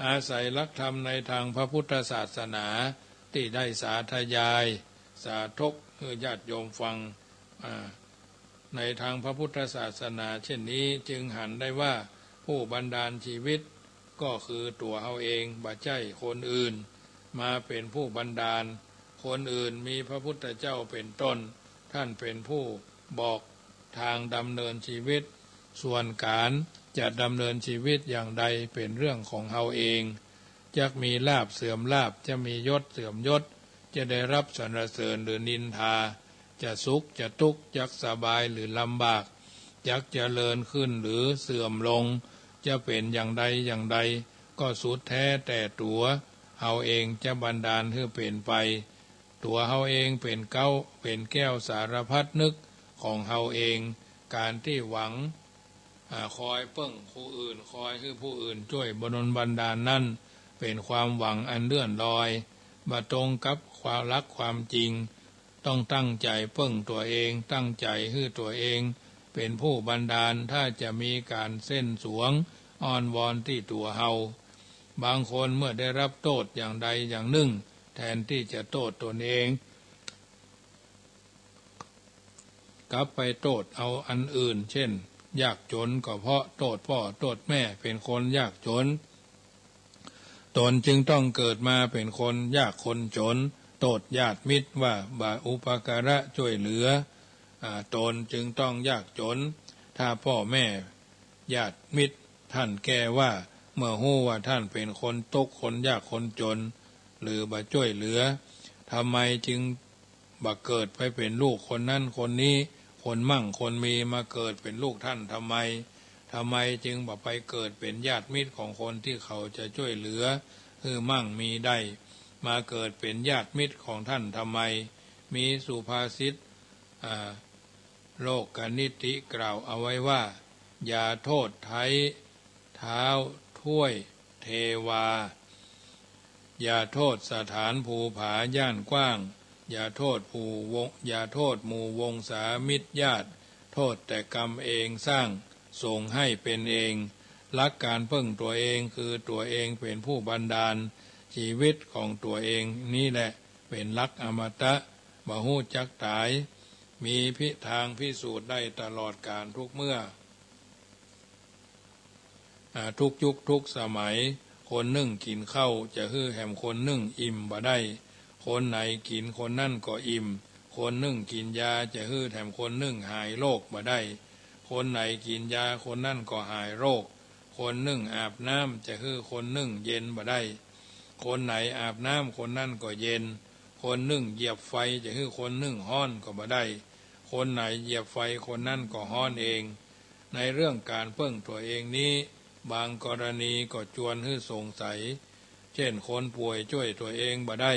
อาศัยหลักธรรมในทางพระพุทธศาสนาตี้ได้สาธยาย สาธกหื้อญาติโยมฟัง อ่า ในทางพระพุทธศาสนาเช่นนี้จึงหันได้ว่าผู้บันดาลชีวิตก็คือตั๋วเฮาเอง บ่ใจ้คนอื่นมาเป๋นผู้บันดาล คนอื่นมีพระพุทธเจ้าเป๋นต้น ท่านเป๋นผู้บอกทางดำเนินชีวิต ส่วนก๋านจะดำเนินชีวิตอย่างใดเป๋นเรื่องของเฮาเอง จักมีลาภเสื่อมลาภ จะมียศเสื่อมยศ จะได้รับสรรเสริญหรือนินทา จะสุขจะตุ๊กข์ จักสบายหรือลำบาก จักเจริญขึ้นหรือเสื่อมลง จะเป๋นอย่างใดอย่างใด ก็สุดแท้แต่ตั๋วเฮาเองจะบันดาลหื้อเป๋นไป ตั๋วเฮาเองเป๋นเก๊า เป๋นแก้วสารพัดนึกของเฮาเอง ก๋านตี้หวัง อ่า คอยเปิ้งผู้อื่น คอยหื้อผู้อื่นจ้วยดลบันดาลนั้น เป๋นความหวังอันเลื่อนลอย บ่ตรงกับความหลักความจริง ต้องตั้งใจ๋เปิ้งตั๋วเอง ตั้งใจ๋หื้อตั๋วเองเป๋นผู้บันดาล ถ้าจะมีก๋านเส้นสวงอ้อนวอนตี้ตั๋วเฮา บางคนเมื่อได้รับโต้ษอย่างใดอย่างนึ่ง แทนตี้จะโต้ษตนเอง กลับไปโต้ษเอาอันอื่น เช่น ยากจ๋นก็เพราะโต้ษป้อโต้ษแม่เป๋นคนยากจ๋น ตนจึงต้องเกิดมาเป๋นคนยากคนจ๋น โต้ษญาติมิตรว่าบ่อุปการะจ้วยเหลือ อ่า ตนจึงต้องยากจ๋น ถ้าป้อแม่ญาติมิตรท่านแก้ว่า เมื่อฮู้ว่าท่านเป๋นคนตุ๊กข์คนยากคนจ๋น หรือบ่จ้วยเหลือ ทำไมจึง บ่เกิดไปเป๋นลูกคนนั้นคนนี้ คนมั่งคนมี มาเกิดเป๋นลูกท่านทำไม ทำไมจึงบ่ไปเกิดเป๋นญาติมิตรของคนตี้เขาจะจ้วยเหลือหื้อมั่งมีได้ มาเกิดเป๋นญาติมิตรของท่านทำไม มีสุภาษิต อ่า โลกนิติกล่าวเอาไว้ว่า อย่าโทษไท้เท้าถ้วยเทวา อย่าโทษสถานภูผาย่านกว้าง อย่าโทษภูวง อย่าโทษหมู่วงศามิตรญาติ โทษแต่กรรมเองสร้าง ส่งให้เป๋นเอง หลักก๋านเปิ้งตั๋วเองคือตั๋วเองเป๋นผู้บันดาล ชีวิตของตั๋วเองนี้แหละเป๋นหลักอมตะ บ่ฮู้จักต๋าย มีพิ ทางพิสูจน์ได้ตลอดกาลทุกเมื่อ อ่า ทุกยุคทุกสมัย คนนึ่งกิ๋นข้าวจะหื้อแหมคนนึ่งอิ่มบ่ได้ คนไหนกิ๋นคนนั้นก็อิ่ม คนนึ่งกิ๋นยาจะหื้อแหมคนนึ่งหายโรคบ่ได้ คนไหนกิ๋นยาคนนั้นก็หายโรค คนนึ่งอาบน้ำจะหื้อคนนึ่งเย็นบ่ได้ คนไหนอาบน้ำคนนั้นก็เย็น คนนึ่งเหยียบไฟจะหื้อคนนึ่งฮ้อนก็บ่ได้ คนไหนเหยียบไฟคนนั้นก็ฮ้อนเอง ในเรื่องก๋านเปิ้งตั๋วเองนี้ บางกรณีก็จวนหื้อสงสัย เช่น คนป่วยจ้วยตั๋วเองบ่ได้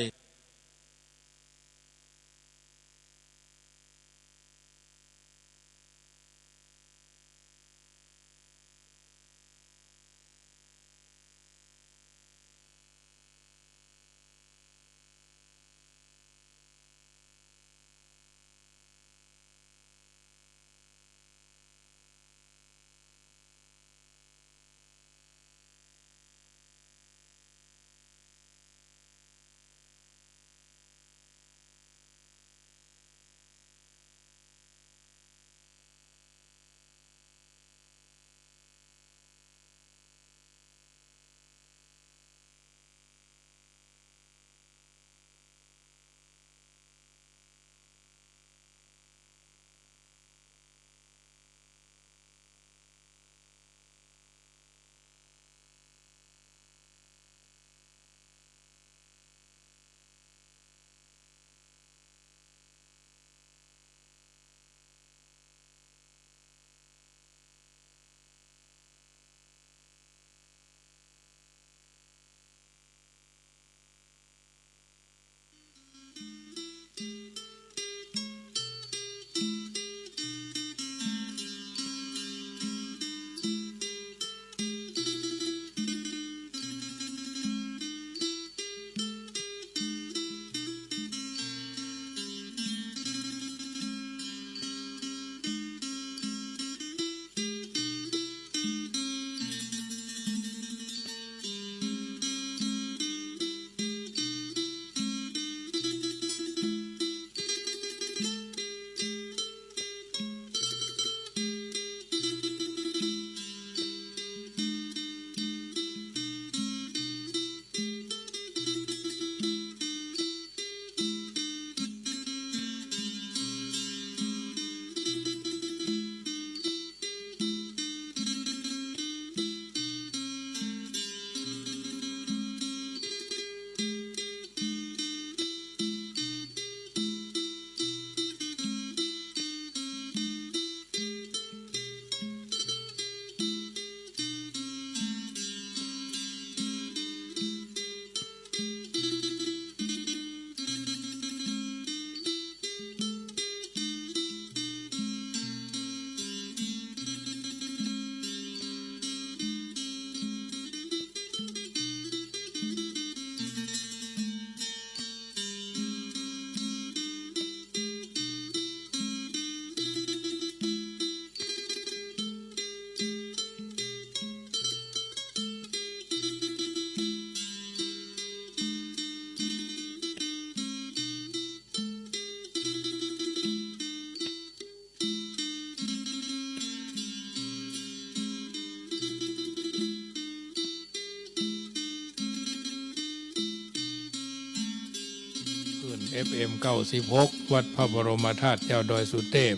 เอฟเอ็ม เก้าสิบหก วัดพระบรมธาตุเจ้าดอยสุเทพ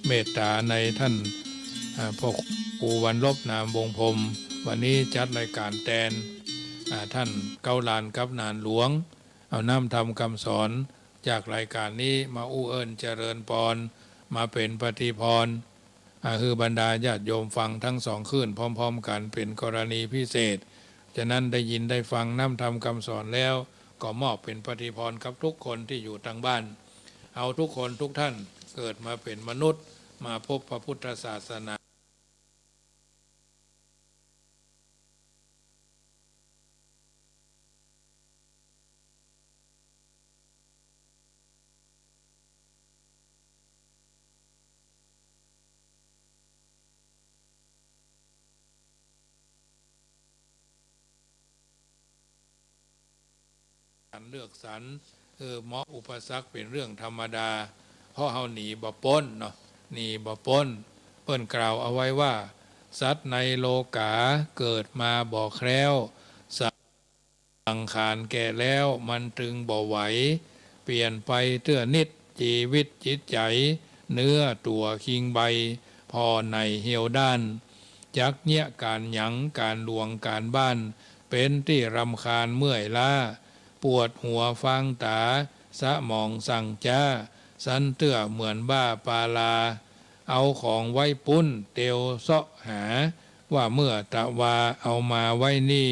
เมตต๋าในต้าน อ่า พระครูวรรณรบ นามวงศ์พรหม วันนี้จัดรายก๋านแตน อ่า ต้านเก๊าหลานกับหนานหลวง เอาน้ำธรรมกำสอนจากรายก๋านนี้มาอู้เอิ้นเจริญปอน มาเป๋นปฏิภรณ์ อ่า หื้อบรรดาญาติโยมฟังตึงสองคืนพร้อมๆ กั๋นเป๋นกรณีพิเศษ ฉะนั้นได้ยินได้ฟังน้ำธรรมกำสอนแล้ว ก็มอบเป๋นปฏิภรณ์กับทุกคนตี้อยู่ตางบ้าน เอาทุกคนทุกท่านเกิดมาเป๋นมนุษย์ มาพบพระพุทธศาสนา ก๋านเลือกสรร เออ เหมาะอุปสรรคเป๋นเรื่องธรรมดา เพราะเฮาหนีบ่ป๊นเนาะ หนีบ่ป๊น เปิ้นกล่าวเอาไว้ว่า สัตว์ในโลก๋าเกิดมาบ่แคล้ว สังขารแก่แล้วมันตึงบ่ไหว เปลี่ยนไปเตื้อนิด จีวิตจิตใจ๋ เนื้อตั๋วคิงใบ ผ่อไหน่เหี่ยวด้าน จักเยียะก๋านหยังก๋านหลวงก๋านบ้าน เป๋นตี้รำคาญเมื่อยล้า ปวดหัวฟางต๋า สมองสั่งจ๊า สันเตื้อเหมือนบ้าปาลา เอาของไว้ปุ้นเตียวเซาะหา ว่าเมื่อตะวาเอามาไว้นี่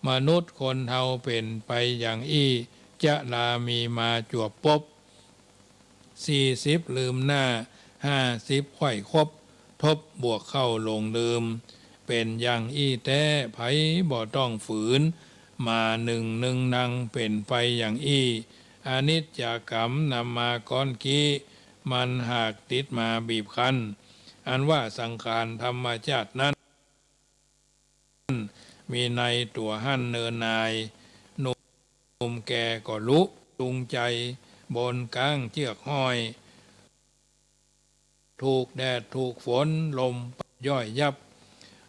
มนุษย์คนเฮาเป๋นไปอย่างอี้ จะลามีมาจวบปบ สี่สิบลืมหน้า ห้าสิบไขว่คบ ทบบวกเข้าหลงลืม เป๋นอย่างอี้แต๊ ใผบ่ต้องฝืน มานึ่งนึ่งนังเป๋นไปอย่างอี้ อนิจจกรรมนำมาก้อนกี้ มันหากติดมาบีบคั้น อันว่าสังขารธรรมชาตินั้น มีในตั๋วหั้นเนินนาย หนุ่มแก่ก็ลุจุงใจ๋ บนก๊างเจื้อกห้อย ถูกแดดถูกฝนลมย่อยยับ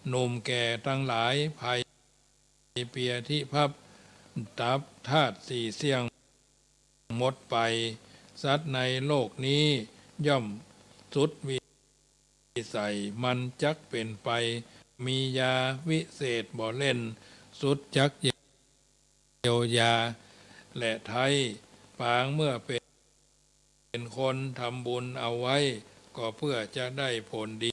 หนุ่มแก่ตังหลายไพเปียธิพับ ตับธาตุสี่เสี้ยงหมดไป สัตว์ในโลกนี้ย่อมสุดวิสัย มันจักเป๋นไป มียาวิเศษบ่เล่น สุดจักเยียวยา และไท้ ปางเมื่อเป๋น เป๋นคนทำบุญเอาไว้ ก็เพื่อจะได้ผลดี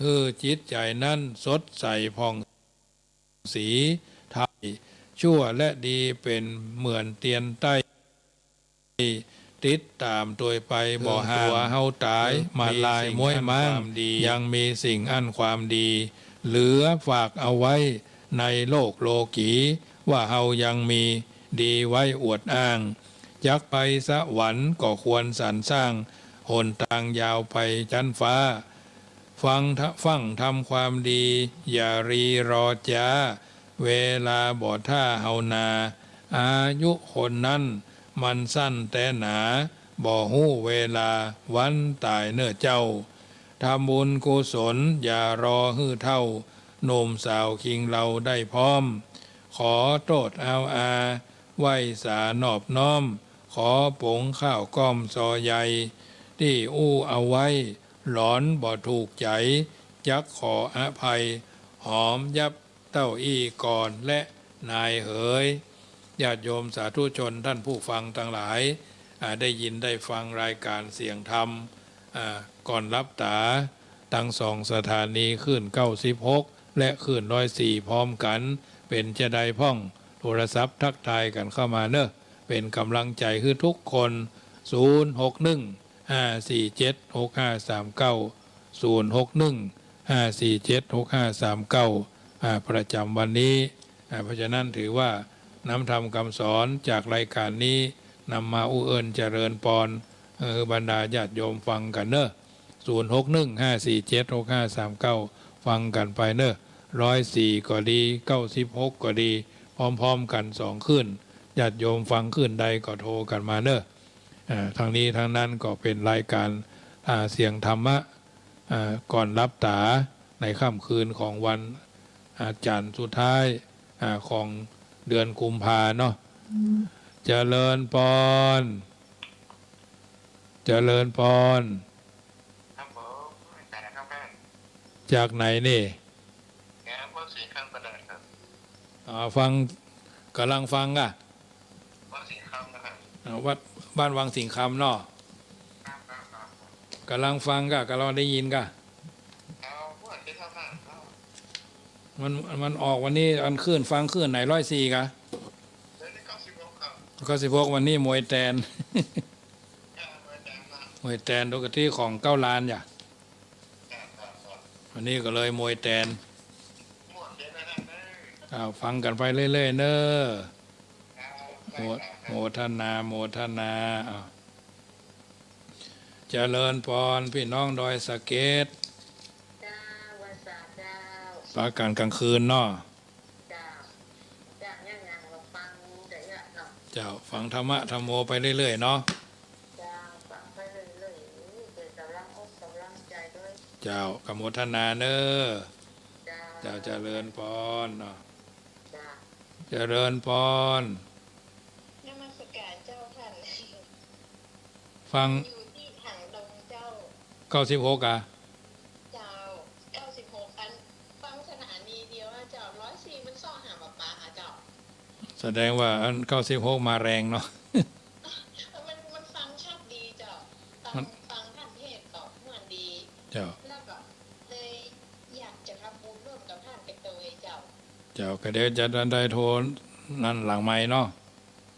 หื้อจิตใจ๋นั้นสดใสผ่องสี ไถ่ ชั่วและดีเป๋นเหมือนเตียนใต้ ติดต๋ามตวยไปบ่ห่าง เฮาต๋ายมาลายม้วยม้าง ยังมีสิ่งอั้นความดี เหลือฝากเอาไว้ในโลกโลกี ว่าเฮายังมีดีไว้อวดอ้าง จักไปสวรรค์ก็ควรสรรสร้าง หนตางยาวไปจั๊นฟ้า ฟังทะ ฟั่งทำความดี อย่ารีรอจ๊า เวลาบ่ถ้าเฮานา อายุคนนั้นมันสั้นแต๊หนา บ่ฮู้เวลาวันต๋ายเน่อเจ้า ทำบุญกุศลอย่ารอหื้อเฒ่า หนุ่มสาวคิงเลาได้พร้อม ขอโต้ษอาวอา ไหว้สานอบน้อม ขอปงข้าวก้อมซอใหญ่ ตี้อู้เอาไว้ หลอนบ่ถูกใจ๋ จักขออภัย หอมยับเต้าอี้ก่อนและนายเหย ญาติโยมสาธุชนท่านผู้ฟังตังหลาย อ่า ได้ยินได้ฟังรายก๋านเสียงธรรม อ่า ก่อนหลับต๋า ตึงสองสถานีคลื่นเก้าสิบหก และคลื่นร้อยสี่พร้อมกั๋น เป๋นจาใดพ่อง โทรศัพท์ทักทายกั๋นเข้ามาเน่อ เป๋นก๋ำลังใจ๋หื้อทุกคน ศูนย์หกหนึ่ง ห้าสี่เจ็ด หกห้าสามเก้า ศูนย์หกหนึ่ง ห้าสี่เจ็ด หกห้าสามเก้า อ่า ประจ๋ำวันนี้ อ่า เพราะฉะนั้นถือว่าน้ำธรรมกำสอนจากรายก๋านนี้นำมาอู้เอิ้นเจริญปอน เออ บรรดาญาติโยมฟังกั๋นเน่อ ศูนย์หกหนึ่ง ห้าสี่เจ็ด หกห้าสามเก้า ฟังกั๋นไปเน่อ ร้อยสี่ก็ดี เก้าสิบหกก็ดี พร้อมๆ กั๋นสองคลื่น ญาติโยมฟังคลื่นใดก็โทรกั๋นมาเน่อ อ่า ทั้งนี้ทั้งนั้นก็เป๋นรายก๋าน อ่า เสียงธรรมะ อ่า ก่อนหลับต๋าในค่ำคืนของวันอาจ๋ารย์สุดท้าย อ่า ของเดือนกุมภาเนาะ อืม เจริญปอน เจริญปอน ครับผม จากไหนนี่ ครับ วังสิงห์คำก็ได้ครับ อ๋อ ฟัง ก่ำลังฟังก่ะ วังสิงห์คำนะครับ อ่า วัด บ้านวังสิงห์คำเนาะ ครับ ครับ ครับ ก่ำลังฟังก่ะ ก่ำลังได้ยินก่ะ เอา พูดสิครับ ครับ มัน มันออกวันนี้ อันคลื่น ฟังคลื่นไหน ร้อยสี่ก่ะ เดี๋ยวนี้ เก้าสิบหก ครับ เก้าสิบหก วันนี้มวยแตน ครับ มวยแตนครับ มวยแตน ปกติของเก้าล้านจ้ะ ครับ ครับ ครับ วันนี้ก็เลยมวยแตน ม่วนเด้อนะ ครับ อ้าว ฟังกั๋นไปเรื่อยๆ เน่อ ครับ โม ครับ โมทนา โมทนา อ้าว เจริญปอน ปี้น้องดอยสะเก็ด เจ้า ไหว้สาเจ้า ปากั๋นก๋างคืนเนาะ เจ้า เจ้า ยัง ยัง ฟังเดี๋ยวเนาะ เจ้า ฟังธรรมะธรรมโมไปเรื่อยๆ เนาะ เจ้า ฟังไปเรื่อยๆ เดี๋ยวก๋ำลังอกก๋ำลังใจ๋ด้วย เจ้า ก็โมทนาเน่อ เจ้า เจ้า เจริญปอนเนาะ เจ้า เจริญปอน นมัสก๋านเจ้าท่าน ฟัง อยู่ตี้หางดงเจ้า เก้าสิบหก อ่ะ เจ้า เก้าสิบหก อัน ฟังสถานีเดียวนะเจ้า ร้อยสี่ มันส่องหาบ่ป๋าๆ อ่ะเจ้า แสดงว่าอัน เก้าสิบหก มาแรงเนาะ มัน มันฟังชัดดีเจ้า ฟัง มัน ฟังท่านเทศน์ก็ม่วนดี เจ้า แล้วก็เลยอยากจะทำบุญร่วมกับท่านไปโตยเจ้า เจ้า ก็เดี๋ยวจะได้โทรนั่นหลังไมค์เนาะ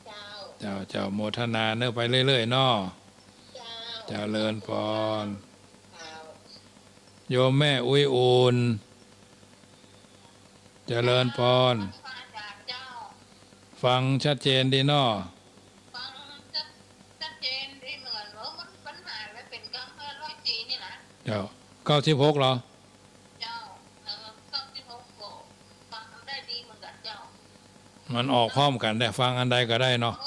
เจ้า เจ้า เจ้า โมทนาเน่อ ไปเรื่อยๆ เนาะ เจ้า เจริญปอน เจ้า โยมแม่อุ๊ยอุ่น เจริญปอน เจ้า ฟังชัดเจนดีเนาะ ฟังชัด ชัดเจนดีเหมือนว่ามัน มันหายไปเป๋นกำเนิดร้อยสี่นี่นะ เจ้า เก้าสิบหก เหรอ เจ้า เออ เก้าสิบหก ก็ฟังได้ดีเหมือนกั๋นเจ้า มันออกพร้อมกั๋นได้ ฟังอันใดก็ได้เนาะ เอ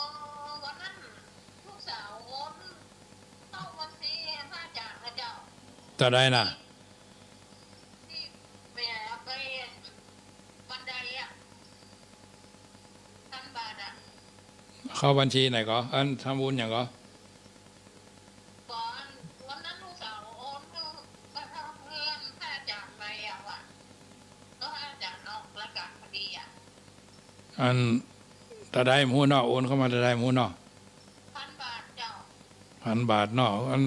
อ วันนั้นลูกสาวโอนเข้าบัญชีพระอาจ๋ารย์นะเจ้า เต้าใดน่ะ ที่ ที่ไป ไปบันไดอะ พันบาทอะ เข้าบัญชีไหนก่อ อันทำบุญหยังก่อ ก่อน วันนั้นลูกสาวโอนเข้า เข้าเพื่อนพระอาจ๋ารย์ไปอะว่ะ ก็พระอาจ๋ารย์ออกรายก๋านพอดีอะ อันเต้าใดบ่ฮู้เนาะ โอนเข้ามาเต้าใดบ่ฮู้เนาะ พันบาทเจ้า พันบาทเนาะ อัน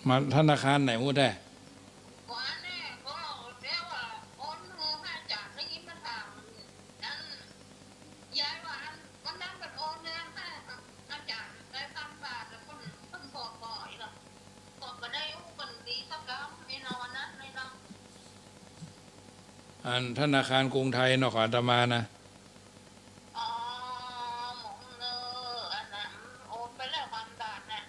มาธนาคารไหนบ่ฮู้แต๊ วันนี้ก็เดี๋ยวว่าโอนหื้อพระอาจ๋ารย์ ได้ยินมันถาม อัน ยายว่าอัน วันนั้นมันโอนเงินให้อาจ๋ารย์ได้พันบาท แล้วเปิ้น เปิ้นบอกบ่อยหรอก บอกบ่ได้อู้เปิ้นดีสักกำ นี่เนาะ วันนั้นนี่เนาะ อันธนาคารกรุงไทยเนาะ ของอาตมานะ อ๋อ หมองเนอ อันนั้นโอนไปแล้วพันบาทน่ะ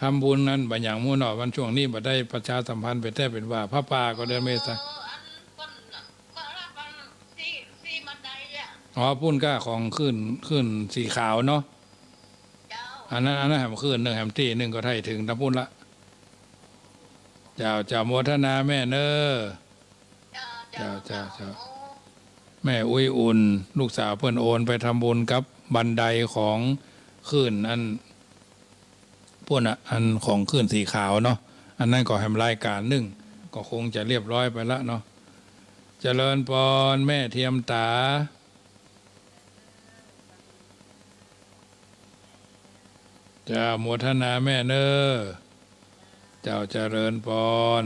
ทำบุญนั้นบ่าหยังหมู่เนาะ วันช่วงนี้บ่ได้ประชาสัมพันธ์ไปแต๊ เป๋นว่าผ้าป่าก็เดือนเมษา เออ อันเปิ้นน่ะ มารับอันตี้ ตี้บันไดอะ อ๋อ ปุ้นก้าของคลื่น คลื่นสีขาวเนาะ เจ้า อันนั้น อันนั้นแหมคลื่นนึ่ง แหมตี้นึ่งก็ไถ่เถิงตางปุ้นละ เจ้า เจ้า โมทนาแม่เน่อ เจ้า เจ้า เจ้า เจ้า เจ้า โอ้ แม่อุ๊ยอุ่น ลูกสาวเปิ้นโอนไปทำบุญกับบันไดของคลื่นอัน ปุ้นน่ะ อันของคลื่นสีขาวเนาะ อันนั้นก็แหมรายก๋านนึ่ง ก็คงจะเรียบร้อยไปละเนาะ เจริญปอนแม่เทียมต๋า เจ้า โมทนาแม่เน่อ เจ้า เจริญปอน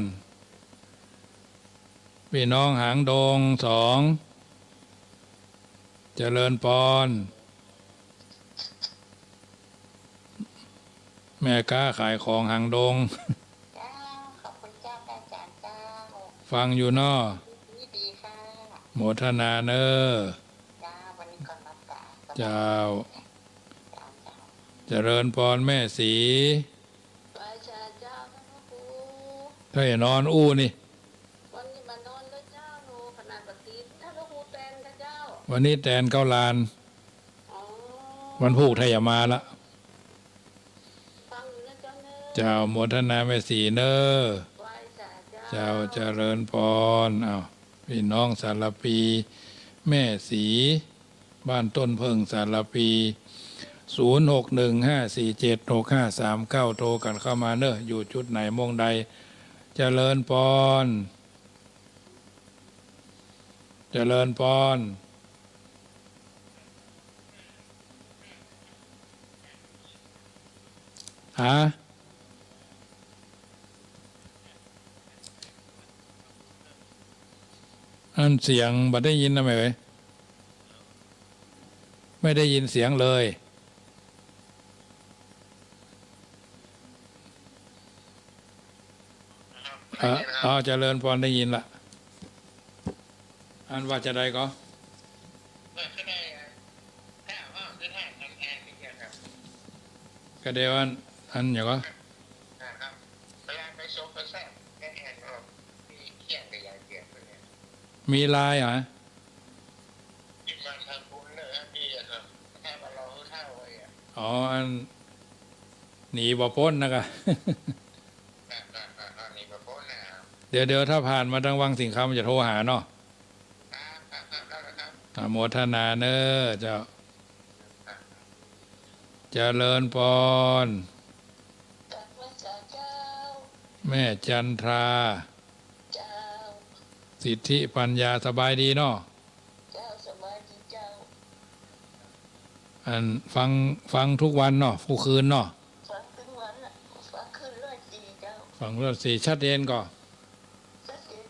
ปี้น้องหางดงสอง เจริญปอน แม่ก๊าขายของหางดง เจ้า ขอบคุณเจ้า พระอาจ๋ารย์เจ้า ฟังอยู่เนาะ ดี ดีค่ะ โมทนาเน่อ เจ้า วันนี้ก่อนรับกราบ เจ้า เจ้า เจ้า เจริญปอนแม่ศรี ไหว้สาเจ้า ท่านพระครู ถ้าอย่านอนอู้นี่ วันนี้มานอนแล้วเจ้า ขนาดปฏิทิน ท่านพระครูแตนนะเจ้า วันนี้แตนเก้าลาน อ๋อ วันพูกถ้าอย่ามาละ ฟังอยู่นะเจ้าเน่อ เจ้า โมทนาแม่ศรีเน่อ ไหว้สาเจ้า เจ้า เจริญปอน อ้าว ปี้น้องสารภี แม่ศรี บ้านต้นเผิ้งสารภี ศูนย์ หก หนึ่ง ห้า สี่ เจ็ด หก ห้า สาม เก้า โทรกั๋นเข้ามาเน่อ อยู่จุดไหนม่วงใด เจริญปอน เจริญปอน ฮะ อันเสียงบ่ได้ยินนะแม่เอ๋ย ไม่ได้ยินเสียงเลย ครับ เอ่อ ได้ยินครับ อ๋อ เจริญปอน ได้ยินละ อันว่าจะใดก็ ว่าจะได้ ถ้าว่าจะได้ทำแทนนี่ครับ ก็เดี๋ยวอัน อันอย่างก็ นะครับ เวลาไปชมไปแซ่บแค่แอนก็มีเที่ยงกับยายเกียรติเนี่ย มีไลน์เหรอ ที่มาทำบุญเนอะพี่อะครับ ถ้ามารอเท่าไว้อะ อ๋อ อัน หนีบ่ป๊นนะกะ ครับ ครับ ครับ ครับ หนีบ่ป๊นนะครับ เดี๋ยว เดี๋ยวถ้าผ่านมาตางวังสิงห์คำจะโทรหาเนาะ ครับ ครับ ครับ ครับ ครับ อนุโมทนาเน่อเจ้า ครับ เจริญปอน กราบไหว้สาเจ้า แม่จันทรา เจ้า สิทธิปัญญา สบายดีเนาะ เจ้า สบายดีเจ้า อันฟัง ฟังทุกวันเนาะ กู้คืนเนาะ ฟังทุกวันน่ะ ฟังคืนร้อยสี่เจ้า ฟังร้อยสี่ ชัดเจนก่อ ชัดเจน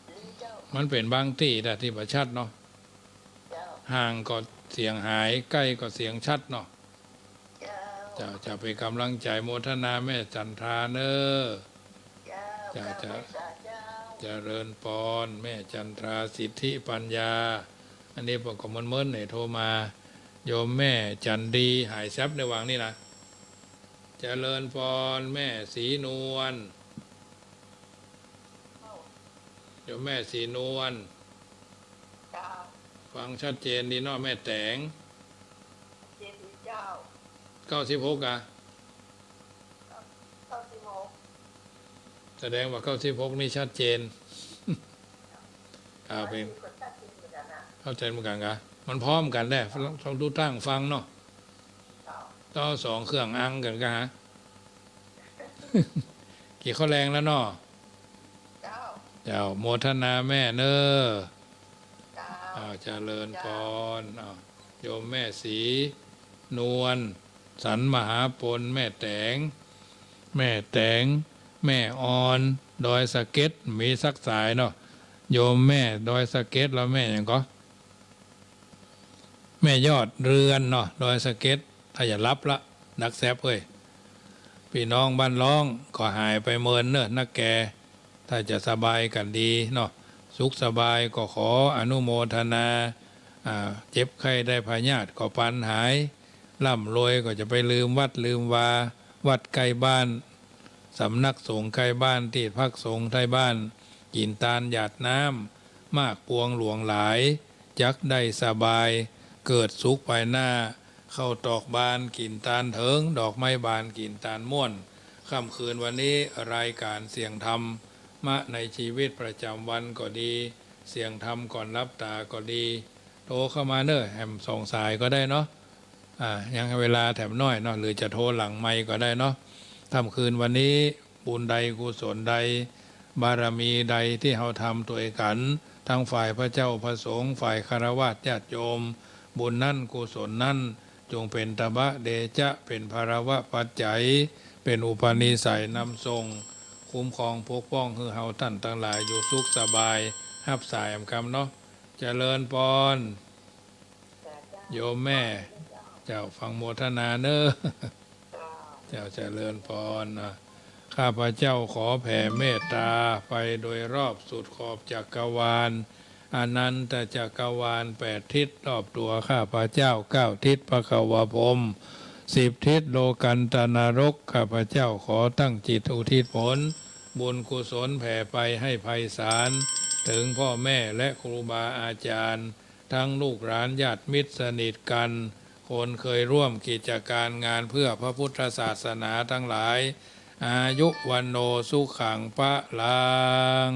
ดีเจ้า มันเป๋นบางตี้นะตี้บ่ชัดเนาะ เจ้า ห่างก็เสียงหาย ใก้ก็เสียงชัดเนาะ เจ้า เจ้า เจ้า เป๋นก๋ำลังใจ๋ โมทนาแม่จันทราเน่อ เจ้า เจ้า เจ้า เจ้า เจ้า เจริญปอน แม่จันทรา สิทธิปัญญา อันนี้ผมก็เมินๆ เนี่ยโทรมา โยมแม่จันดี หายแซบในวังนี่นะ เจริญปอน แม่ศรีนวล โยมแม่ศรีนวล เจ้า ฟังชัดเจนดีเนาะ แม่แต๋ง เจนดีเจ้า เก้าสิบหก อะ เก้าสิบหก แสดงว่า เก้าสิบหก นี่ชัดเจน อ่า เป๋น ก็ชัดเจนเหมือนกั๋นนะ เข้าใจ๋เหมือนกั๋นกะ มันพร้อมกั๋นแหละ เฮาดูตั้งฟังเนาะ เจ้า เฮาสองเครื่องอังกั๋นกะฮะ กิ๋นข้าวแลงแล้วเนาะ เจ้า เจ้า โมทนาแม่เน่อ เจ้า อ้าว เจริญปอน อ้าว โยมแม่ศรีนวล สันมหาปน แม่แต๋ง แม่แต๋ง แม่ออน ดอยสะเก็ด มีสักสายเนาะ โยมแม่ดอยสะเก็ด แล้วแม่หยังก่อ แม่ยอดเรือนเนาะ ดอยสะเก็ด ถ้าอย่าหลับละ นักแซบเอ้ย ปี้น้องบ้านล้องก็หายไปเมินเน่อนักแก ถ้าจะสบายกั๋นดีเนาะ สุขสบายก็ขออนุโมทนา อ่า เจ็บไข้ได้พยาธิก็ปันหาย ร่ำรวยก็จะไปลืมวัดลืมวา วัดใก้บ้าน สำนักสงฆ์ใก้บ้าน ตี้พักสงฆ์ใก้บ้าน กิ๋นตานหยาดน้ำ มากปวงหลวงหลาย จักได้สบาย เกิดสุขภายหน้า ข้าวตอกบานกิ๋นตานเถิง ดอกไม้บานกิ๋นตานม่วน ค่ำคืนวันนี้รายการเสียงธรรมะในชีวิตประจำวันก็ดี เสียงธรรมก่อนหลับต๋าก็ดี โทรเข้ามาเน่อ แหมสองสายก็ได้เนาะ อ่า ยังเวลาแถมน้อยเนาะ หรือจะโทรหลังไมค์ก็ได้เนาะ ค่ำคืนวันนี้ บุญใดกุศลใด บารมีใดตี้เฮาทำตวยกั๋น ตึงฝ่ายพระเจ้าพระสงฆ์ ฝ่ายฆราวาสญาติโยม บุญนั้นกุศลนั้น จงเป๋นตบะเดชะ เป๋นภะระวะปัจจัย เป๋นอุปนิสัยนำส่ง คุ้มครองปกป้องหื้อเฮาต้านตังหลายอยู่สุขสบาย ฮับสายแหมกำเนาะ เจริญปอน โยมแม่ เจ้า ฟังโมทนาเน่อ เจ้า เจริญปอน อ่ะ ข้าพเจ้าขอแผ่เมตต๋าไปโดยรอบสุดขอบจักรวาล อนันตจักรวาลแปดทิศรอบตั๋วข้าพเจ้า เก้าทิศพระกวาพรหม สิบทิศโลกั๋นตะนรก ข้าพเจ้าขอตั้งจิตอุทิศผลบุญกุศลแผ่ไปให้ไพศาล เถิงพ่อแม่และครูบาอาจ๋ารย์ ตึงลูกหลานญาติมิตรสนิทกั๋น คนเกยร่วมกิจก๋านงานเพื่อพระพุทธศาสนาตังหลาย อายุวัณโณสุขังพะลัง